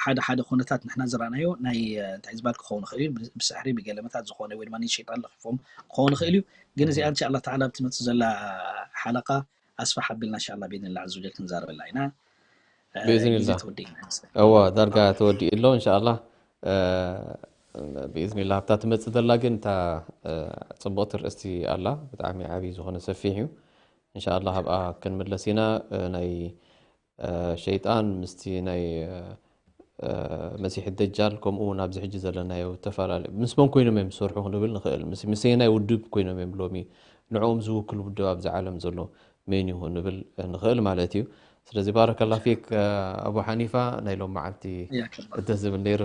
ሓደ ሓደ ኩነታት ንሕና ዝረኣናዮ ናይ እንታይ ዝበሃል ክኸውን ይኽእል እዩ። ብስሕሪ ብገለመታት ዝኾነ ወይ ድማ ሸይጣን ለኺፎም ክኸውን ይኽእል እዩ። ግን እዚኣ እንሻላ ተዓላ ብትመፅእ ዘላ ሓለቃ ኣስፋሕ ኣቢልና እንሻላ ብኢድንላ ዓዘ ወጀል ክንዛረበላ ኢና። ብኢዝኒላ እዋ ዳርጋ ተወዲኡ ኣሎ እንሻላ ብኢዝኒላ ኣብታ ትመፅእ ዘላ ግን እታ ፅቡቕቲ ርእስቲ ኣላ ብጣዕሚ ዓብዪ ዝኾነ ሰፊሕ እዩ። እንሻላ ኣብኣ ክንምለስ ኢና። ናይ ሸይጣን ምስቲ ናይ መሲሕ ደጃል ከምኡ እውን ኣብዚ ሕጂ ዘለናዮ ተፈላለዩ ምስ መን ኮይኖም እዮም ዝሰርሑ ክንብል ንኽእል። ምስየናይ ውድብ ኮይኖም እዮም ሎሚ ንዕኦም ዝውክል ውድብ ኣብዚ ዓለም ዘሎ መን እዩ ክንብል ንኽእል ማለት እዩ። ስለዚ ባረከላ ፊክ ኣቡ ሓኒፋ ናይ ሎም መዓልቲ ደስ ዝብል ነይሩ።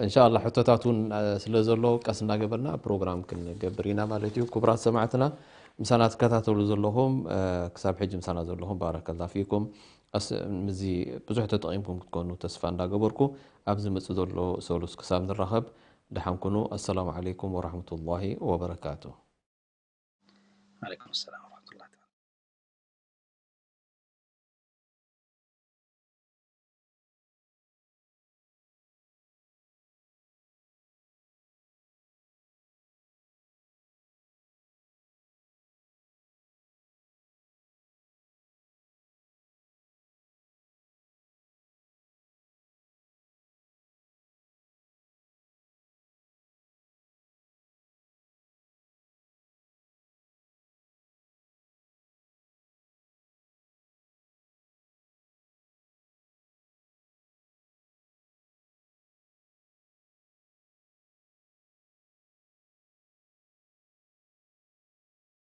እንሻላ ሕቶታት እውን ስለ ዘሎ ቀስ እናገበርና ፕሮግራም ክንገብር ኢና ማለት እዩ። ክቡራት ሰማዕትና ምሳና ትከታተሉ ዘለኹም ክሳብ ሕጂ ምሳና ዘለኹም ባረከላ ፊኩም። ምዚ ብዙሕ ተጠቒምኩም ክትኮኑ ተስፋ እንዳገበርኩ ኣብ ዝመፅእ ዘሎ ሰሉስ ክሳብ ንራኸብ ደሓን ኩኑ። ኣሰላሙ ዓለይኩም ወራሕመቱላሂ ወበረካቱ። ዓለይኩም ሰላም።